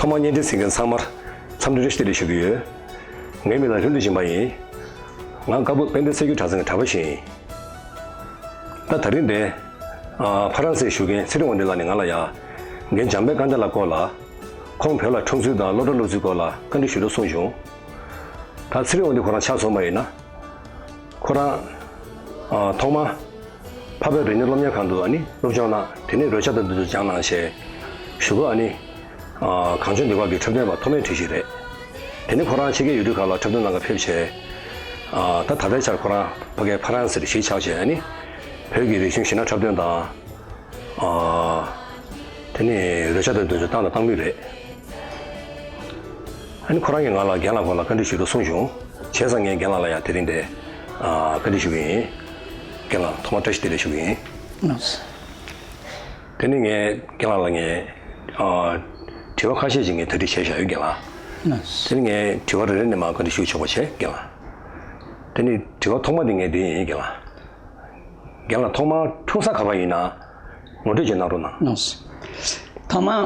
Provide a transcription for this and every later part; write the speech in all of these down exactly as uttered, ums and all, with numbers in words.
ཐོག་མར་བརྙན་འཕྲིན་གཟིགས་མཁན་ཚང་མར་འཚམས་འདྲི་བཀྲ་ཤིས་བདེ་ལེགས་ཞུ་གི་ཡོད། ངའི་མིང་ལ་ལྷུན་གྲུབ་སྦྱིན་པ་ཡིན། ང་ཀ་སྦུག་དཔལ་ལྡན་སྲད་རྒྱུད་གྲྭ་ཚང་གི་གྲྭ་པ་ཞིག་ཡིན། ད་ད་རིང་འདིར་ཨ་ཧྥ་རན་སིར་བཞུགས་མཁན་ཚེ་རིང་དབང་འདུས་ལགས་ནས་ང་ལ་ཡ། རྒན་འཇམ་དཔལ་དཀར་མདའ་ལགས་སྐོར་ལ། ཁོང་བོད་ལ་འཁྲུངས་ཚུལ་དང་སློབ་གྲྭ་སློབ་ཚུལ་སྐོར་ལ་བཀའ་འདྲི་ཞུ་རོགས་གསུངས་བྱུང་། ད་ཚེ་རིང་དབང་འདུས་ཁོ་རང་ཆ་མཚོན་པ་ཡིན་ན། ཁོ་རང་ཨ་ཐོག་མར་འཕགས་བོད་རིག་གནས་སློབ་གཉེར་ཁང་དུ་ཨ་ནི་སློབ་སྦྱོང་གནང་། དེ་ནས་རོལ་ཆ་དང་འདི་ཚོ་སྦྱངས་གནང་བྱས། གཞུག་གུ་ཨ་ནི་ཨ་གངས་ལྗོངས་ནུས་ཁང་གི་འཁྲབ་སྟོན་པ་ཐོག་མའི་གྲས་ཤིག་རེད། དེ་ནས་ཁོ་རང་ཕྱི་རྒྱལ་ཡུལ་གྲུ་ཁག་ལ་འཁྲབ་སྟོན་གནང་ག་ཕེབས་བྱས། ཨ་ད་ད་ལྟའི་ཆར་ཁོ་རང་ཕ་གིའི་ཧྥ་རན་སིར་གཞིས་ཆགས་བྱས་ཨ་ནི་བོད་ཀྱི་རིག་གཞུང་གཞས་སྣ་འཁྲབ་སྟོན་དང་། ཨ་དེ་ནས་རོལ་ཆ་དང་འདི་ཚོ་བཏང་དང་བཏང་མུས་རེད། ཨ་ནི་ཁོ་རང་གིས་ང་ལ་རྒན་ལགས་སྐོར་ལ་བཀའ་འདྲི་ཞུ་རོགས་གསུངས་བྱུང་། བྱས་ཙང་ངས་རྒན་ལགས་ལ་ཡང་དེ་རིང་འདིར་ཨ་བཀའ་འདྲི་ཞུ་གི་ཡིན། རྒན་ལགས་ཐོག་མར་བཀྲ་ཤིས་བདེ་ལེགས་ཞུ་གི་ཡིན། ལགས་སོ། དེ་ནས་ངས་རྒན་ལགས་ལ་ངས་ཨ་དྲི་བ་ཁ་ཤས་ཤིག་ངས་གྲ་སྒྲིག་བྱས་བཞག་ཡོད་རྒན་ལགས། ལགས་སོ། དེ་ནས་ངས་དྲི་བ་རེ་རེ་ནས་མར་བཀའ་འདྲི་ཞུ་ཆོག་པ་བྱས་རྒན་ལགས། དེ་ནས་དྲི་བ་ཐོག་མ་དེ་ངས་འདི་ཡིན་རྒན་ལགས། རྒན་ལགས་ཐོག་མར་འཁྲུངས་ས་ག་པར་ཡིན་ན་ངོ་སྤྲོད་ཅིག་གནང་རོགས་གནང་། ལགས་སོ། ཐོག་མར་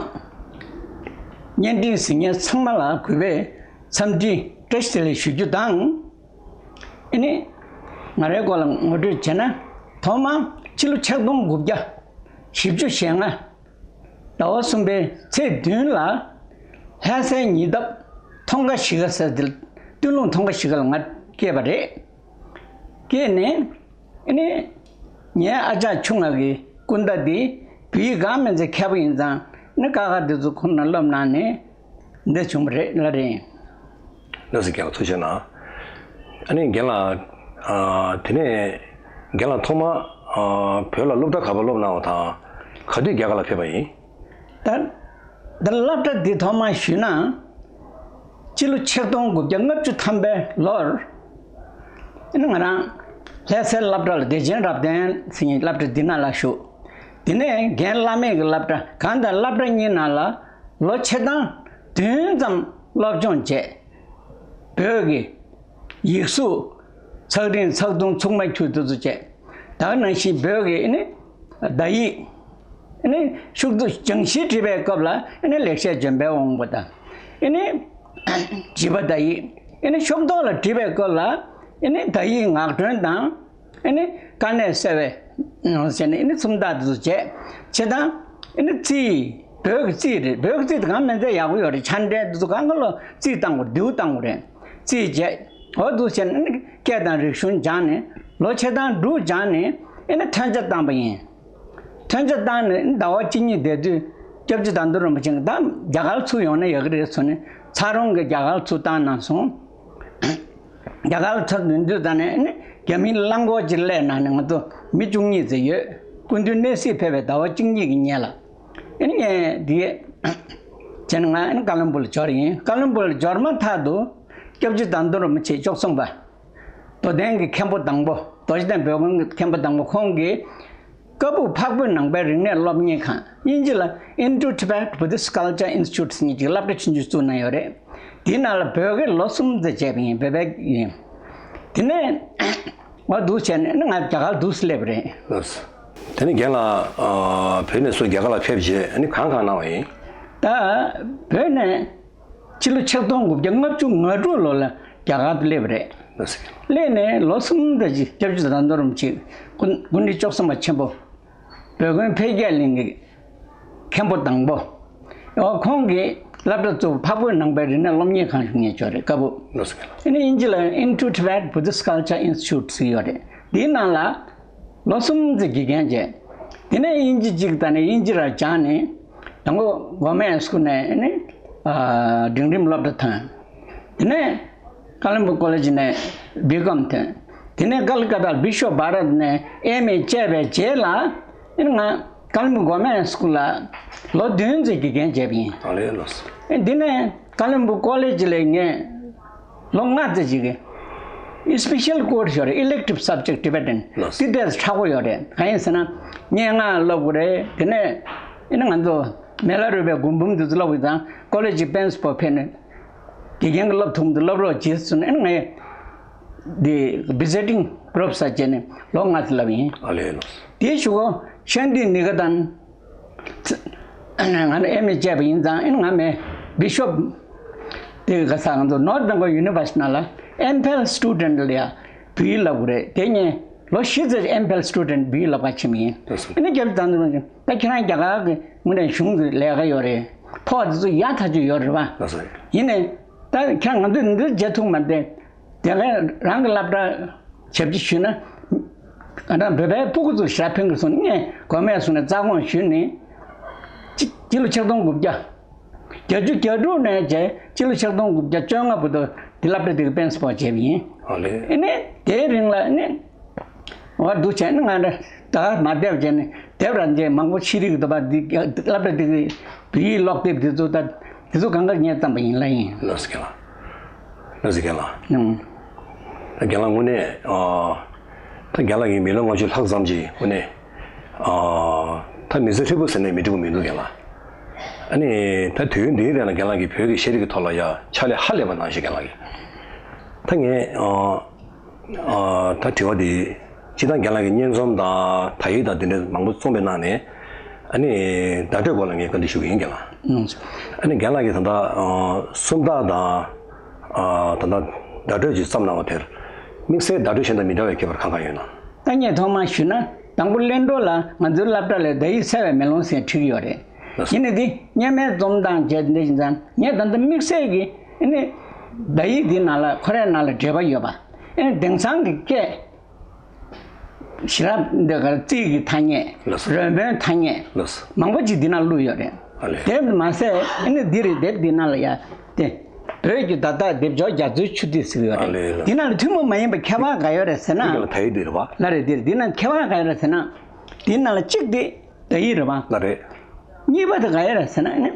བརྙན་འཕྲིན་གཟིགས་མཁན་ཚང་མ་ལ་གུས་པས་འཚམས་འདྲི་བཀྲ་ཤིས་བདེ་ལེགས་ཞུ་རྒྱུ་དང་། ཨ་ནི་ང་རའི་སྐོར་ལ་ངོ་སྤྲོད་བྱས་ན། ཐོག་མར་ཕྱི་ལོ་ཆིག་སྟོང་དགུ་བརྒྱ་བཞི་བཅུ་ཞེ་ལྔ་ཟླ་བ་གསུམ་པའི་ཚེས་བདུན་ལ་ལྷ་སའི་ཉེ་འདབས་མཐོང་དགའ་གཞིས་ཀ་ཟེར་དེ་ལ། སྟོད་ལུང་མཐོང་དགའ་གཞིས་ཀ་ལ་ང་སྐྱེས་པ་རེད། སྐྱེས་ནས་ཨ་ནི་ངའི་ཨ་ཅག་ཆུང་བ་གི་སྐུ་ཟླ་དེ་བོད་ཡིག་གང་མིན་ཚད་མཁས་པོ་ཡིན་ཙང་། ཨ་ནི་ཀ་ཁ་དེ་ཚོ་ཁོ་ན་སློབ་གནང་ནས་འདི་བྱུང་བ་རེད་ལ་རེད། ལགས་སོ་རྒན་ལགས་ཐུགས་རྗེ་གནང་། ཨ་ནི་རྒན་ལགས་ཨ་དེ་ནས་རྒན་ལགས་ཐོག་མ་ཨ་བོད་ལ་སློབ་གྲྭ་ག་པར་སློབ་གནང་བ་དང་ག་དུས་རྒྱ་གར་ལ་ཕེབས་པ་ཡིན། ད་ད་སློབ་གྲྭ་འདི་ཐོག་མར་ཞུས་ན། སྤྱི་ལོ་ཆིག་སྟོང་དགུ་བརྒྱ་ལྔ་བཅུ་ཐམ་པའི་ལོར། ཨ་ནི་ང་རང་ལྷ་སའི་སློབ་གྲྭ་ལ་བདེ་ཆེན་རབ་བརྟན་ཟེར་མཁན་སློབ་གྲྭ་འདི་ནང་ལ་ཞུགས། དེ་ནས་རྒན་བླ་མེད་ཀྱི་སློབ་གྲྭ་གང་ལྟར་སློབ་གྲྭ་གཉིས་ནང་ལ་ལོ་ཕྱེད་དང་བདུན་ཙམ་སློབ་སྦྱོང་བྱས། བོད་ཀྱི་ཡིག་གཟུགས་ཚེག་རིང་ཚེག་ཐུང་ཚུགས་མ་འཁྱུག་དེ་ཚོ་བྱས། ད་ག་ནང་བཞིན་བོད་ཀྱི་ཨ་ནི་བརྡ་ཡིག་ཨ་ནི་ཤོག་དྲིལ་སྦྱང་གཞི་བྲིས་པའི་སྐབས་ལ་ཨ་ནི་ལེགས་བཤད་ལྗོན་པའི་དབང་པོ་དང་། ཨ་ནི་བྱིས་པ་བརྡ་ཡིག་ཨ་ནི་ཤོག་ཐོག་ལ་བྲིས་པའི་སྐབས་ལ་ཨ་ནི་བརྡ་ཡིག་ངག་སྒྲོན་དང་། ཨ་ནི་དཀའ་གནད་གསལ་བའི་ནང་ཟེར་ནས་ཨ་ནི་སུམ་རྟགས་དེ་ཚོ་བྱས། བྱས་ཙང་ཨ་ནི་རྩིས། བོད་ཀྱི་རྩིས་རེད། བོད་ཀྱི་རྩིས་དེ་གང་མིན་ཚད་ཡག་པོ་ཡོད་རེད། ཆ་འདྲེན་དེ་ཚོ་གང་ག་ལོ་རྩིས་བཏང་དགོས་རེད། བསྡུར་བཏང་དགོས་རེད། རྩིས་བྱས། འོ་འདུག་བྱས་ནས་ཨ་ནི་སྐད་དང་རིག་གཞུང་སྦྱངས་ནས་ལོ་ཕྱེད་དང་དྲུག་སྦྱངས་ནས་ཨ་ནི་ཐོན་ཆ་བཏང་པ་ཡིན། ཐོན་ཆ་བཏང་ནས་ཟླ་བ་གཅིག་གཉིས་བསྡད་དུས་སྐྱབས་རྗེ་དར་མདོ་རིན་པོ་ཆེ་གིས་ད་རྒྱ་གར་ཚུར་ཡོང་ན་ཡག་གི་རེད་ཟེར་ནས་ཚ་རོང་གི་རྒྱ་གར་ཚུར་བཏང་གནང་སོང་། རྒྱ་གར་ཚུར་ཡོང་དུས་ད་ནས་ཨ་ནི་རྒྱ་མིའི་རླངས་འཁོར་ཅིག་གླས་གནང་ནས། ང་ཚོ་མི་བཅུ་གཉིས་ཙམ་ཡོད། སྐུ་མདུན་གནས་གཟིགས་ཕེབས་པའི་ཟླ་བ་གཅིག་གཉིས་ཀྱི་སྔོན་ལ་ཨ་ནི་ངས་འདི་བྱས་ནས་ང་ཨ་ནི་ཀ་ལོན་སྦུག་ལ་འབྱོར་ཡིན། ཀ་ལོན་སྦུག་ལ་འབྱོར་མ་ཐག་ཏུ་སྐྱབས་རྗེ་དར་མདོ་རིན་པོ་ཆེ་བཅུ་གསུམ་པ། རྡོར་གདན་གྱི་མཁན་པོ་དང་པོ། རྡོ་རྗེ་གདན་བོད་དགོན་གྱི་མཁན་པོ་དང་པོ་ཁོང་གིས་ཀ་སྦུག་འཕགས་བོད་ནང་པའི་རིག་གནས་སློབ་གཉེར་ཁང་། དབྱིན་ཇི་ལ་Indo-Tibet Buddhist Culture Institute ཟེར་མཁན་ཅིག་སློབ་གྲྭ་ཆུང་ཆུང་བཙུགས་གནང་ཡོད་རེད། དེའི་ནང་ལ་བོད་དགེ་ལོ་གསུམ་ཙམ་བྱས་པ་ཡིན། བོད་པའི་ཡིན། དེ་ནས་འོ་འདུག་བྱས་ནས་ང་རྒྱ་གར་འདུག་སླེབས་པ་རེད། ལགས་སོ། དེ་ནས་རྒན་ལགས་ཨ་བོད་ནས་ཚུར་རྒྱ་གར་ལ་ཕེབས་རྗེས་ཨ་ནི་གང་གང་གནང་བ་ཡིན། ད་བོད་ནས་ཕྱི་ལོ་ཆིག་སྟོང་དགུ་བརྒྱ་ལྔ་བཅུ་ང་དྲུག་ལོ་ལ་རྒྱ་གར་དུ་སླེབས་པ་རེད། ལགས་སོ། སླེབས་ནས་ལོ་གསུམ་ཙམ་ཅིག་སྐྱབས་རྗེ་དར་མདོ་རིན་པོ་ཆེ་སྐུ་སྐུ་ཕྲེང་བཅུ་གསུམ་པ་ཆེན་པོ། བོད་དགོན་འཕེལ་རྒྱས་གླིང་གི་མཁན་པོ་དང་པོ། འོ་ཁོང་གིས་སློབ་གྲྭ་བཙུགས། འཕགས་བོད་ནང་པའི་རིག་གནས་སློབ་གཉེར་ཁང་ཞུ་མཁན་ཅིག་ཡོད་རེད། ཀ་སྦུག་ལགས་སོ། ཨ་ནི་དབྱིན་ཇི་ལ་Indo-Tibet Buddhist Culture Institute ཟེར་ཡོད་རེད། དེའི་ནང་ལ་ལོ་གསུམ་ཙམ་དགེ་རྒན་བྱས། དེ་ནས་དབྱིན་ཇི་གཅིག་ད་ནས་དབྱིན་ཇི་ར་སྦྱངས་ནས་དང་པོ་Government High School ནས་ཨ་ནི་ཨ་འབྲིང་རིམ་སློབ་གྲྭ་ཐོན། དེ་ནས་ཀ་ལོན་སྦུག་ཀོ་ལེ་ཇི་ནས་བི་ཀོམ་ཐོན། དེ་ནས་ཀལ་ཀ་ཏ་བི་ཤྭ་བྷ་རཏ་ནས་ཨེམ་ཨེ་བྱས་པའི་རྗེས་ལ་ཨ་ནི་ང་ཀ་ལོན་སྦུག་Government High School ལ་ལོ་བདུན་ཙམ་དགེ་རྒན་བྱས་པ་ཡིན། ཨ་ལས་ལགས་སོ། ཨ་འདི་ནས་ཀ་ལོན་སྦུག་ཀོ་ལེ་ཇི་ལ་ངས་ལོ་ལྔ་ཙམ་ཅིག་གི་special course ཡོད་རེད། Elective Subject Tibetan། ལགས་སོ། དེ་དེ་དྲག་པོ་ཡོད་རེད། གང་ཡིན་ཟེར་ན་སྙན་ངག་སློབ་དགོས་རེད། དེ་ནས་ཨ་ནི་ང་ཚོ་མི་ལ་རས་པའི་མགུར་འབུམ་དེ་ཚོ་སློབ་དགོས་ཙང་ཀོ་ལེ་ཇི་པྲིན་སི་པལ་ཕེབས་ནས་དགེ་རྒན་གྱིས་སློབ་ཐུབ་མི་འདུག་སློབ་རོགས་བྱེད་ཟེར་ནས་ཨ་ནི་ངས་འདི་Visiting Professor བྱས་ནས་ལོ་ལྔ་ཙམ་བསླབས་ཡིན། ཨ་ལས་ལགས་སོ། དེའི་གཞུག་གུ་ཤཱནྟི་ནི་ཀེ་ཏན། ང་ནི་ཨེམ་ཨེ་བྱས་པ་ཡིན་ཙང་ཨ་ནི་ང་མི་ Bishop དེ་ག་ས་ང་ཚོ་North Bengal University ནང་ལ་M.Phil student ལ་ཡ་བོད་ཡིག་བསླབ་དགོས་རེད། དེ་ངས་ལོ་བཞི་ཙམ་M.Phil student བོད་ཡིག་བསླབ་ག་ཕྱིན་པ་ཡིན། ལགས་སོ། ཨ་ནི་རྒྱབ་དང་དུ་ད་ཁྱེད་རང་རྒྱ་གར་གི་དངོས་གནས་གཞུང་གི་ལས་ཀ་ཡོད་རེད། ཕོགས་དེ་ཚོ་ཡག་ཐག་ཆོད་ཡོད་རེད་བ། ལགས་སོ། ཡིན་ནའི་ད་ཁྱེད་རང་ང་ཚོས་འདི་བྱེད་ཐུབ་མ་རེད། དེ་ག་རང་གི་སློབ་གྲྭ་ཞབས་ཕྱི་ཞུས་ན། ང་རང་བོད་པའི་སྤུ་གུ་ཚོ་ཞེ་དྲག་ཕན་གྱི་སོང་། ངས་དགོས་མེད་སོང་ནས་རྩ་དགོངས་ཞུས་ནས། སྤྱི་སྤྱི་ལོ་ཆིག་སྟོང་དགུ་བརྒྱ་བརྒྱད་ཅུ་གྱ་དྲུག་ནས་བྱས་སྤྱི་ལོ་ཆིག་སྟོང་དགུ་བརྒྱ་བཅོ་ལྔ་བར་དུ་དེ་སློབ་གྲྭ་དེ་གི་པིན་སི་པལ་བྱས་པ་ཡིན། ཨ་ལས། ཨ་ནི་དེའི་རིང་ལ་ཨ་ནི་འོ་འདུག་བྱས་ནས་ང་འདྲ་ད་མ་བསྡད་པ་བྱས་ནས་བསྡད་པ་ར་འདྲ་མང་པོ་ཤེས་རིག་གི་འདུག་པ། འདི་སློབ་གྲྭ་དེ་གི་བོད་ཡིག་ཀློག་དེབ་དེ་ཚོ་ད་དེ་ཚོ་གང་ག་ངས་བརྩམས་པ་ཡིན་ལ་ཡིན། ལགས་སོ་རྒན་ལགས། ལགས་སོ་རྒན་ལགས། ཨང་། རྒན་ལགས་དངོས་གནས་ཨ། ད་རྒན་ལགས་ཀྱིས་མི་ལོ་ལྔ་བཅུ་ལྷག་ཙམ་གྱི་དངོས་གནས་ཨ། ད་མི་ཚེ་ཧྲིལ་པོ་ཟེར་ནས་མི་འགྲིག་པ་མི་འདུག་རྒན་ལགས། ཨ་ནི་ད་དུས་ཡུན་འདིའི་རིང་ལ་རྒན་ལགས་ཀྱིས་བོད་ཀྱི་ཤེས་རིག་གི་ཐོག་ལ་ཡ་ཕྱག་ལས་ཧ་ལས་པ་གནང་ཞིག་རྒན་ལགས་ཀྱིས། ད་ངས་ཨ། ཨ། ད་དྲི་བ་འདི་སྤྱིར་བཏང་རྒན་ལགས་ཀྱིས་སྙན་རྩོམ་དང་དག་ཡིག་དང་དེ་འདྲ་མང་པོ་རྩོམ་པའི་ནང་ནས་ཨ་ནི་བརྡ་སྤྲོད་སྐོར་ལ་ངས་བཀའ་འདྲི་ཞུ་གི་ཡིན་རྒན་ལགས། ཨང་། ཨ་ནི་རྒན་ལགས་ཀྱིས་ད་ལྟ་ཨ། སུམ་རྟགས་དང་ཨ། ད་ལྟ་བརྡ་སྤྲོད་ཅིག་བརྩམས་གནང་བ་དེར་དམིགས་བསལ་བརྡ་སྤྲོད་གཞན་དང་མི་འདྲ་བའི་ཁྱད་པར་གང་གང་ཡོད་ན། ད་ངས་ཐོག་མར་ཞུས་ན་དང་པོ་གླེང་སྒྲོག་ལ་ང་ཚོའི་སློབ་གྲྭ་ལ་བརྡ་ཡིག་གསལ་བའི་མེ་ལོང་ཟེར་བྲིས་ཀྱི་ཡོད་རེད། ལགས་སོ། ཡིན་ནའི་འདི་སྙན་མའི་རྩོམ་སྟངས་བྱས་འདི་ཡིན་ཙང་ངས་ད་ལྟ་དམིགས་བསལ་གྱི་ཨ་ནི་བརྡ་ཡིག་འདི་ནང་ལ་ཁོ་རའི་ནང་ལ་འབྲེལ་བ་ཡོད་པ། ཨ་ནི་དེང་སང་གི་སྐད་ཞེ་དྲག་འདི་གར་རྩིས་ཀྱི་ཐ་སྙད། ལགས་སོ། རོལ་མོའི་ཐ་སྙད། ལགས་སོ། མང་པོ་ཅིག་འདི་ནང་བླུགས་ཡོད་རེད། ཨ་ལས། དེ་མ་ཟད་ཨ་ནི་འདི་རེད། དེབ་འདི་ནང་ལ་ཡ་དེ་བོད་ཀྱི་བརྡ་དག་སྡེབ་སྦྱོར་རྒྱ་མཚོའི་ཆུ་ཐིགས་ཟེར་གྱི་ཡོད་རེད། ཨ་ལས་ལགས། འདི་ནང་ལ་ཐུན་མོང་མ་ཡིན་པའི་ཁྱད་པར་ག་ཡོད་རེད་ཟེར་ན། འདི་ག་ལ་ད་ཡིག་འདི་རེད་པ། ལགས་རེད། འདི་རེད། འདི་ནང་ཁྱད་པར་ག་ཡོད་རེད་ཟེར་ན། འདི་ནང་ལ་གཅིག་དེ། བརྡ་ཡིག་རེད་པ། ལགས་རེད། གཉིས་པ་དེ་ག་ཡིན་རེད་ཟེར་ན་ནི།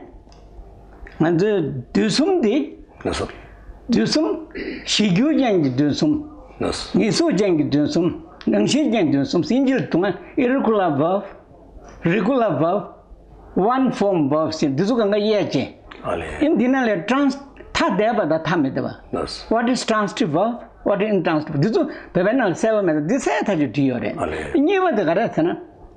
ང་ཚོའི་དུས་གསུམ་འདི། ལགས་སོ། དུས་གསུམ། གཞི་འགྱུར་ཅན་གྱི་དུས་གསུམ། ལགས་སོ། ངེས་གཟུགས་ཅན་གྱི་དུས་གསུམ། རང་བཞིན་ཅན་དུས་གསུམ། ཨིན་ཇིར་དུ་ང་irregular verb, regular verb, one form verb ཟེར་འདི་ཚོ་གང་ག་དབྱེ་བྱས། ཨ་ལས། ཨིན་འདི་ནང་ལས་trans ཐ་དད་པ་དང་ཐ་མི་དད་པ། ལགས་སོ། What is transitive verb? What is intransitive verb? འདི་ཚོ་བོད་པའི་ནང་ལ་གསལ་པོ་མེད་དུ་འདི་གསལ་ཐག་ཆོད་བྲིས་ཡོད་རེད། ཨ་ལས། གཉིས་པ་དེ་ག་རེ་ཟེར་ན།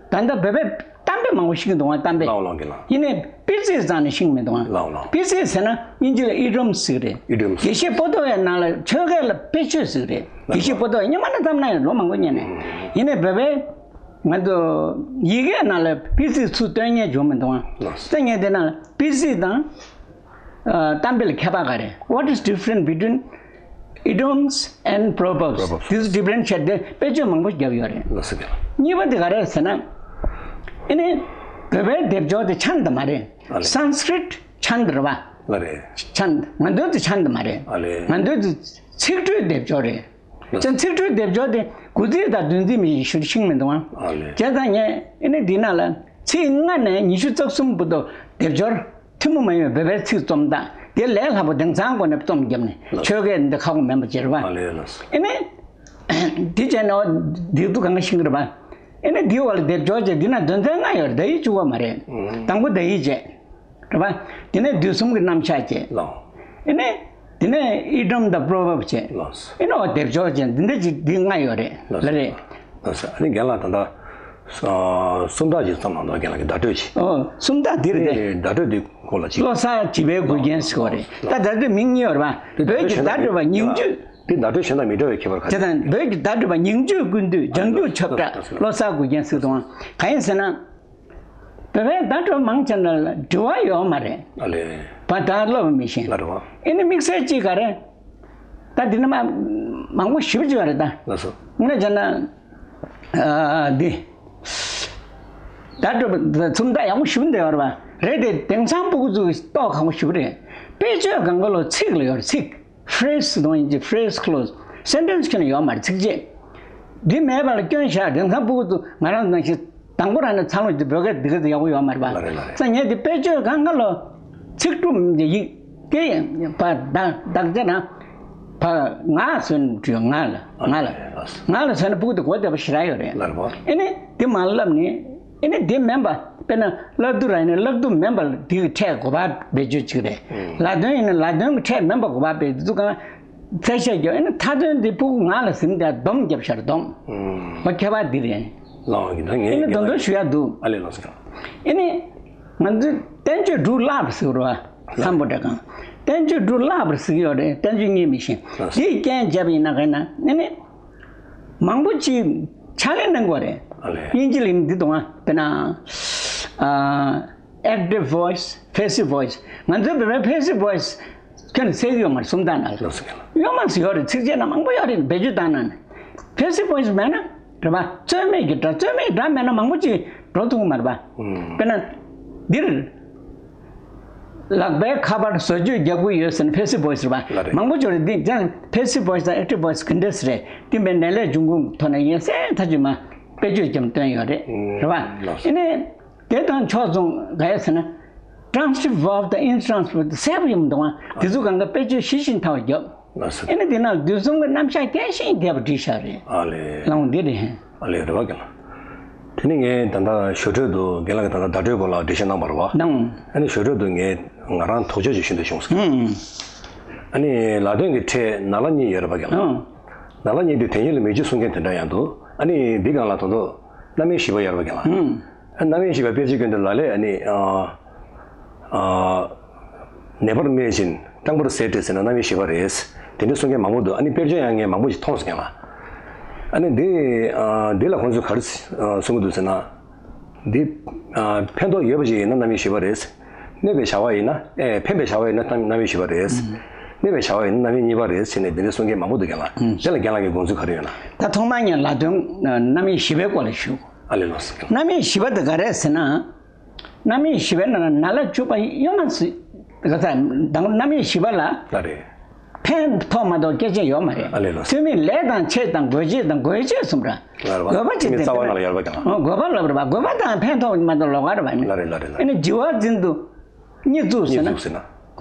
ད་ལྟ་བོད་པའི་གཏམ་དཔེ་མང་པོ་ཤེས་ཀྱི་འདུག་ཨང་། གཏམ་དཔེ། ལགས་ལགས་རྒན་ལགས། ཡིན་ནའི་དཔེ་ཚིག་རྩ་ནས་ཤེས་ཀྱི་མི་འདུག་ཨང་། ལགས་ལགས། དཔེ་ཚིག་ཟེར་ན་དབྱིན་ཇི་ལ་ཨི་ཌི་ཡམ་ཟེར་གྱི་རེད། ཨི་ཌི་ཡམ། དགེ་བཤེས་པོ་ཏོ་ཡའི་ནང་ལ་ཆོས་སྐད་ལ་དཔེ་བརྗོད་ཟེར་གྱི་རེད། ལགས་དགེ་བཤེས་པོ་ཏོ་ཡ་སྔོན་མ་ནས་བརྩམས་གནང་ཡོད། ལོ་མང་པོ་སྔོན་ནས། ཡིན་ནའི་བོད་པའི་ང་ཚོ་ཡི་གེའི་ནང་ལ་དཔེ་ཚིག་ཚུར་སྟོན་མཁན་བྱུང་མི་འདུག་ཨང་། ལགས། ད་ངས་དེ་ནང་ལ་དཔེ་ཚིག་དང་། ཨ། གཏམ་དཔེ་ལ་ཁྱད་པར་ག་རེ། What is different between idioms and proverbs? Proverbs. This differentiate དེ་དཔེ་བརྗོད་མང་པོ་བརྒྱབ་ཡོད་རེད། ལགས་སོ། གཉིས་པ་དེ་ག་རེ་ཟེར་ན། ཨ་ནི་བོད་པའི་སྡེབ་སྦྱོར་དེ་ཆན་ད་མ་རེད། ཨ་ལས། Sanskrit ཆན་ད་རེད་པ། ལགས་རེད། ཆན་ད། ང་ཚོའི་དེ་ཆན་ད་མ་རེད། ཨ་ལས། ང་ཚོའི་དེ་ཚིག་འབྲུའི་སྡེབ་སྦྱོར་རེད། ལགས། ཅན་ཚིག་འབྲུའི་སྡེབ་སྦྱོར་དེ་དགུ་ཚིགས་དང་བདུན་ཚིགས་མི་ཞིག་ཤུགས་ཤིང་མི་འདུག་ཨང་། ཨ་ལས། བྱས་ཙང་ངས་ཨ་ནི་འདི་ནང་ལ་ཚིག་ལྔ་ནས་ཉི་ཤུ་རྩ་གསུམ་བར་དུ་སྡེབ་སྦྱོར་ཐུན་མོང་མ་ཡིན་པའི་བོད་པའི་ཚིག་རྩོམ་སྟངས་དེ་ལས་སླ་པོ་དེང་སང་སྒོ་ནས་རྩོམ་བརྒྱབ་ནས། ལགས། ཆོས་སྐད་འདི་ཁག་པོ་མིན་པ་བྱེད་རེད་པ། ཨ་ལས་ལགས། ཨ་ནི་འདི་བྱས་ནས་འོ་འདི་ཚོ་གང་ག་ཤེས་ཀྱི་རེད་པ། ཨ་ནི་འདིའི་འོག་ལ་སྡེབ་སྦྱོར་བྱས་འདི་ན་དོན་ཚན་ལྔ་ཡོད་རེད། བརྡ་ཡིག་བཅུ་པ་མ་རེད། ཨང་། དང་པོ་བརྡ་ཡིག་བྱས། རེད་པ། དེ་ནས་དུས་གསུམ་གྱི་རྣམ་གཞག་བྱས། ལགས། ཨེ་ནས་དེ་ནས་ཨི་ཌི་ཡམ་དང་པོ་རོ་བར་བ་བྱས། ལགས། ཨེ་ནས་འོ་སྡེབ་སྦྱོར་བྱས། འདི་འདྲ་ཅིག་འདི་ལྔ་ཡོད་རེད། ལགས། ལགས་རེད། ལགས་སོ། ཨ་ནི་རྒན་ལགས་ད་ལྟ་ཨ་སུམ་རྟགས་ཅིག་བརྩམས་གནང་འདུག་རྒན་ལགས་ཀྱིས་བརྡ་སྤྲོད་ཅིག་ཨོ་སུམ་རྟགས་འདི་རེད་དེ། ཨེ་བརྡ་སྤྲོད་འདི་སྐོར་ལ་ཅིག་བློ་གསར་བྱིས་པའི་མགུལ་རྒྱན་ཟེར་བ་རེད། ད་བརྡ་སྤྲོད་མིང་གཉིས་ཡོད་རེད་པ། དེ་བོད་ཀྱི་བརྡ་སྤྲོད་པ་ཉིང་བཅུད། དེ་བརྡ་སྤྲོད་གཞན་དང་མི་འདྲ་བའི་ཁྱད་པར་ག་རེ། བྱས་ཙང་བོད་ཀྱི་བརྡ་སྤྲོད་པ་ཉིང་བཅུད་ཀུན་བཏུས། ལྗང་གུ་ཆབ་བྲག་བློ་གསར་མགུལ་རྒྱན་ཟེར་དང་། གང་ཡིན་ཟེར་ན། བོད་པའི་བརྡ་སྤྲོད་མང་ཆེ་ན་ལ་དྲི་བ་ཡོད་མ་རེད། ཨ་ལས། བར་བརྡ་སློབ་མི་ཤེས། ལ་རེད་བ། ཨེ་ནི་དམིགས་བསལ་གཅིག་ག་རེ། ད་འདི་ནི་མ་མང་པོ་ཞིབ་ཅིག་ཡོད་རེད་ད། ལགས་སོ། དངོས་གནས་བྱས་ན། ཨ་འདི། བརྡ་སྤྲོད་པ་སུམ་རྟགས་ཡག་པོ་ཞིབ་འདི་ཡོད་རེད་བ། རེད་དེ་དེང་སང་སྤུ་གུ་ཚོས་རྟོགས་ཁག་པོ་ཞིབ་རེད། དཔེ་བརྗོད་གང་ག་ལོ་ཚིག་ལ་ཡོད་རེད་ཚིག phrase དང་ཡིན་གྱི་phrase clause sentence ཁྱོན་ནས་ཡོད་མ་རེད་ཚིགས་བཅད། འདི་མེད་པ་ལ་སྐྱོན་བཞག་དེང་སང་སྤུ་གུ་ཚོ་ང་རང་ནང་བཞིན་དང་པོ་རང་ནས་འཚར་ལོངས་ཀྱི་བོད་སྐད་འདི་ག་ཚོད་ཡག་པོ་ཡོད་མ་རེད་པ། ལ་རེད་ལ་རེད། ས་ངས་འདི་དཔེ་བརྗོད་གང་ག་ལོ་ཚིག་གྲུབ་ཀྱི་ཡིག་དེ་ཡིན་པ་དང་དག་ཆ་ན་བ་ང་ཟོན་བྲིས་ང་ལ་ང་ལ་ང་ལ་ཟོན་ན་སྤུ་གུ་དེ་གོ་བདེ་པོ་ཞེ་དྲག་ཡོད་རེད། ལ་རེད་པ། ཨེ་ནི་འདི་མ་ལབ་ནས། ཨེ་ནི་དེ་མིན་པ། དཔེར་ན་བླ་བསྡུ་ར་ཡིན་ན་བླ་བསྡུ་མིན་པ་དེ་གི་ཕྲད་གོ་བ་བེད་སྤྱོད་བྱེད་ཀྱི་རེད། ཨང་། ལ་དོན་ཡིན་ན་ལ་དོན་གྱི་ཕྲད་མིན་པ་གོ་བ་བེད་སྤྱོད་གང་། གསལ་བཤད་རྒྱབ་ཨེ་ནི་མཐའ་དོན་དེ་ཕྲུ་གུ་ང་ལ་ཟིན་ཏེ་སྡོམ་རྒྱབ་ཤར་སྡོམ། ཨང་། མ་ཁྱད་པར་འདི་རེད། ལགས་འོང་གི་ད་ངས་ཨེ་ནི་དོན་དོན་ཞུ་ཡ་འདུག་ཨ་ལས་ལགས་སོ། ཨེ་ནི་ང་ཚོས་བསྟན་བཅོས་དྲུག་བཀླགས་པ་ཟེར་བ། ལྷ་མོ་འདྲ་གང་། བསྟན་བཅོས་འབྲུ་བརླག་པར་གཟིགས་ཡོད་རེད། བསྟན་བཅོས་རྙེད་མི་ཤེས། ལགས་སོ། དེའི་རྐྱེན་བྱས་པ་ཡིན་ན་ག་ན་ཨ་ནི། མང་པོ་ཅིག་ཕྱག་ལས་གནང་དགོས་རེད། ཨ་ལས། དབྱིན་ཇི་ལ་ཡིན་འདི་དུང་ཨ་དཔེར་ན། ཨ། active voice, passive voice. ང་ཚོའི་བོད་པའི་passive voice ཁྱོན་ནས་གསལ་གྱི་ཡོད་མ་རེད། སུམ་རྟགས་ནང་ལ། ལགས་སོ། ཡོད་མ་རེད། ཡོད་རེད། ཚིགས་བཅད་ནང་མང་པོ་ཡོད་རེད། བེད་སྤྱོད་བཏང་ན་ནི། passive voice མེད་ན་རེད་པ། རྩོལ་མེད་ཀྱི་སྒྲ། རྩོལ་མེད་སྒྲ་མེད་ན་མང་པོ་ཅིག་འགྲོ་ཐུབ་ཀྱི་མ་རེད་པ། ཨུམ། དཔེར་ན། འདིར། ལག་པའི་ཁ་པར་བཟོ་བཅོས་རྒྱག་གི་ཡོད་ཟེར་ན་passive voice རེད་པ། ལགས་རེད། མང་པོ་ཅིག་རེད། འདི་ཀྱང་passive voice དང་active voice ག་འདྲས་རེད། འདི་མེད་ནས་ལས་འབྱུང་ཁུངས་ཐོག་ནས་ཡིན་གསལ་ཐག་ཆོད་མ་དཔེ་བརྗོད་ཀྱང་བཏོན་ཡོད་རེད། ཨུམ། རེད་པ། ལགས་སོ། ཨ་ནི། དེ་དང་ཕྱོགས་མཚུངས་ག་ཡ་ཟེར་ན། transitive verb དང་intransitive verb དེ་གསལ་པོ་ཡིན་འདུག་ཨ། དེ་ཚོ་གང་ག་དཔེ་བརྗོད་ཞིབ་ཅིང་ཕྲ་བ་རྒྱོབ། ལགས་སོ། ཨ་ནི་དེ་ནང་དུས་གསུམ་གྱི་རྣམ་གཞག་རྒྱས་ཤིང་རྒྱས་པ་བྲིས་བཞག་རེད། ཨ་ལས། ལའང་འདི་རེད་ཧེ། ཨ་ལས། རེད་པ་རྒན་ལགས། དེ་ནི་ངས་ད་ལྟ་ཞོར་འཕྲོས་དུ་རྒན་ལགས་ཀྱིས་ད་ལྟ་བརྡ་སྤྲོད་སྐོར་ལ་འགྲེལ་བཤད་གནང་བ་རེད་པ། གནང་། ཨ་ནི་ཞོར་འཕྲོས་དུ་ངས་ང་རང་དོགས་གཅོད་ཅིག་ཞུ་འདོད་བྱུང་སོང་། ཨུམ། ཨ་ནི་ལ་དོན་གྱི་ཕྲད་ན་ལ་གཉིས་ཡོད་རེད་པ་རྒན་ལགས། ཨུམ། ན་ལ་གཉིས་དེ་དོན་གཉེར་ལ་མེད་ཅེས་གསུང་མཁན་དེ་འདྲ་ཡང་འདུག་ཨ་ནི་འདི་སྒང་ལ་ད་དུང་རྣམ་དབྱེ་བཞི་པ་ཡོད་རེད་པ་རྒན་ལགས། ཨུམ། རྣམ་དབྱེ་བཞི་པ་དཔེར་བརྗོད་སྐྱོན་དུ་ལ་ལས་ཨ་ནི། ཨ། ཨ། ནད་པར་སྨྲས་ཤིང་སྐྲངས་པར་ཟད་བྲལ་ཟེར་ན་རྣམ་དབྱེ་བཞི་པ་རེད། དེ་འདྲ་གསུང་མཁན་མང་པོ་འདུག་ཨ་ནི་དཔེར་བརྗོད་ཡང་ངས་མང་པོ་ཞིག་མཐོང་སོང་ལ། ཨ་ནི་འདི། ཨ། འདི་ལ་ཁོང་ཚོས་ག་རེ་གསུང་གི་འདུག་ཟེར་ན། འདི། ཨ། ཕན་ཐོགས་ཡོད་པ་ཞིག་ཡིན་ན་རྣམ་དབྱེ་བཞི་པ་རེད། གནོད་པའི་བྱ་བ་ཡིན་ན། ཨེ། ཕན་པའི་བྱ་བ་ཡིན་ན་རྣམ་དབྱེ་བཞི་པ་རེད། གནོད་པའི་བྱ་བ་ཡིན་ན་རྣམ་དབྱེ་གཉིས་པ་རེད་ཟེར་ནས་འདི་འདྲ་གསུང་མཁན་མང་པོ་འདུག་ཀྱང་ལ། དེ་ལ་རྒན་ལགས་ཀྱི་དགོངས་ཚུལ་ག་རེ་ཡོད་ན། ད་ཐོག་མར་ངས་ལ་དོན་རྣམ་དབྱེ་བཞི་པའི་སྐོར་ལ་ཞུ། ཨ་ལས། ལགས་སོ། རྣམ་དབྱེ་བཞི་པ་དེ་ག་རེ་ཟེར་ན། རྣམ་དབྱེ་བཞི་པའི་ནང་ན་ལ་འཇུག་པ་ཡོད་མ་སྲིད། ག་ས་དང་རྣམ་དབྱེ་བཞི་པ་ལ། ལགས་རེད། ཕན་ཐོགས་མ་གཏོགས་སྐྱེད་བྱེད་ཡོད་མ་རེད། ཨ་ལས། ལགས་སོ། ཚུལ་མིན་ལས་དང་བྱེད་དང་དགོས་བྱེད་དང་དགོས་བྱེད་གསུམ་ར། ལགས་རེད་པ། དགོས་པ་ཅིག་ཚུལ་མིན་རྩ་བ་ནང་ལ་ཡོད་རེད་པ་ཀྱང་། ཨོ། དགོས་པ་ལབ་རེད་པ། དགོས་པ་དང་ཕན་ཐོགས་མ་གཏོགས་ལོགས་ཀ་རེད་པ། ལགས་རེད། ལགས་རེད། ལགས་རེད། ཨ་ནི་བྱི་བ་འཛིན་དུ། གཉིས་བཙུགས་ཟེར་ན།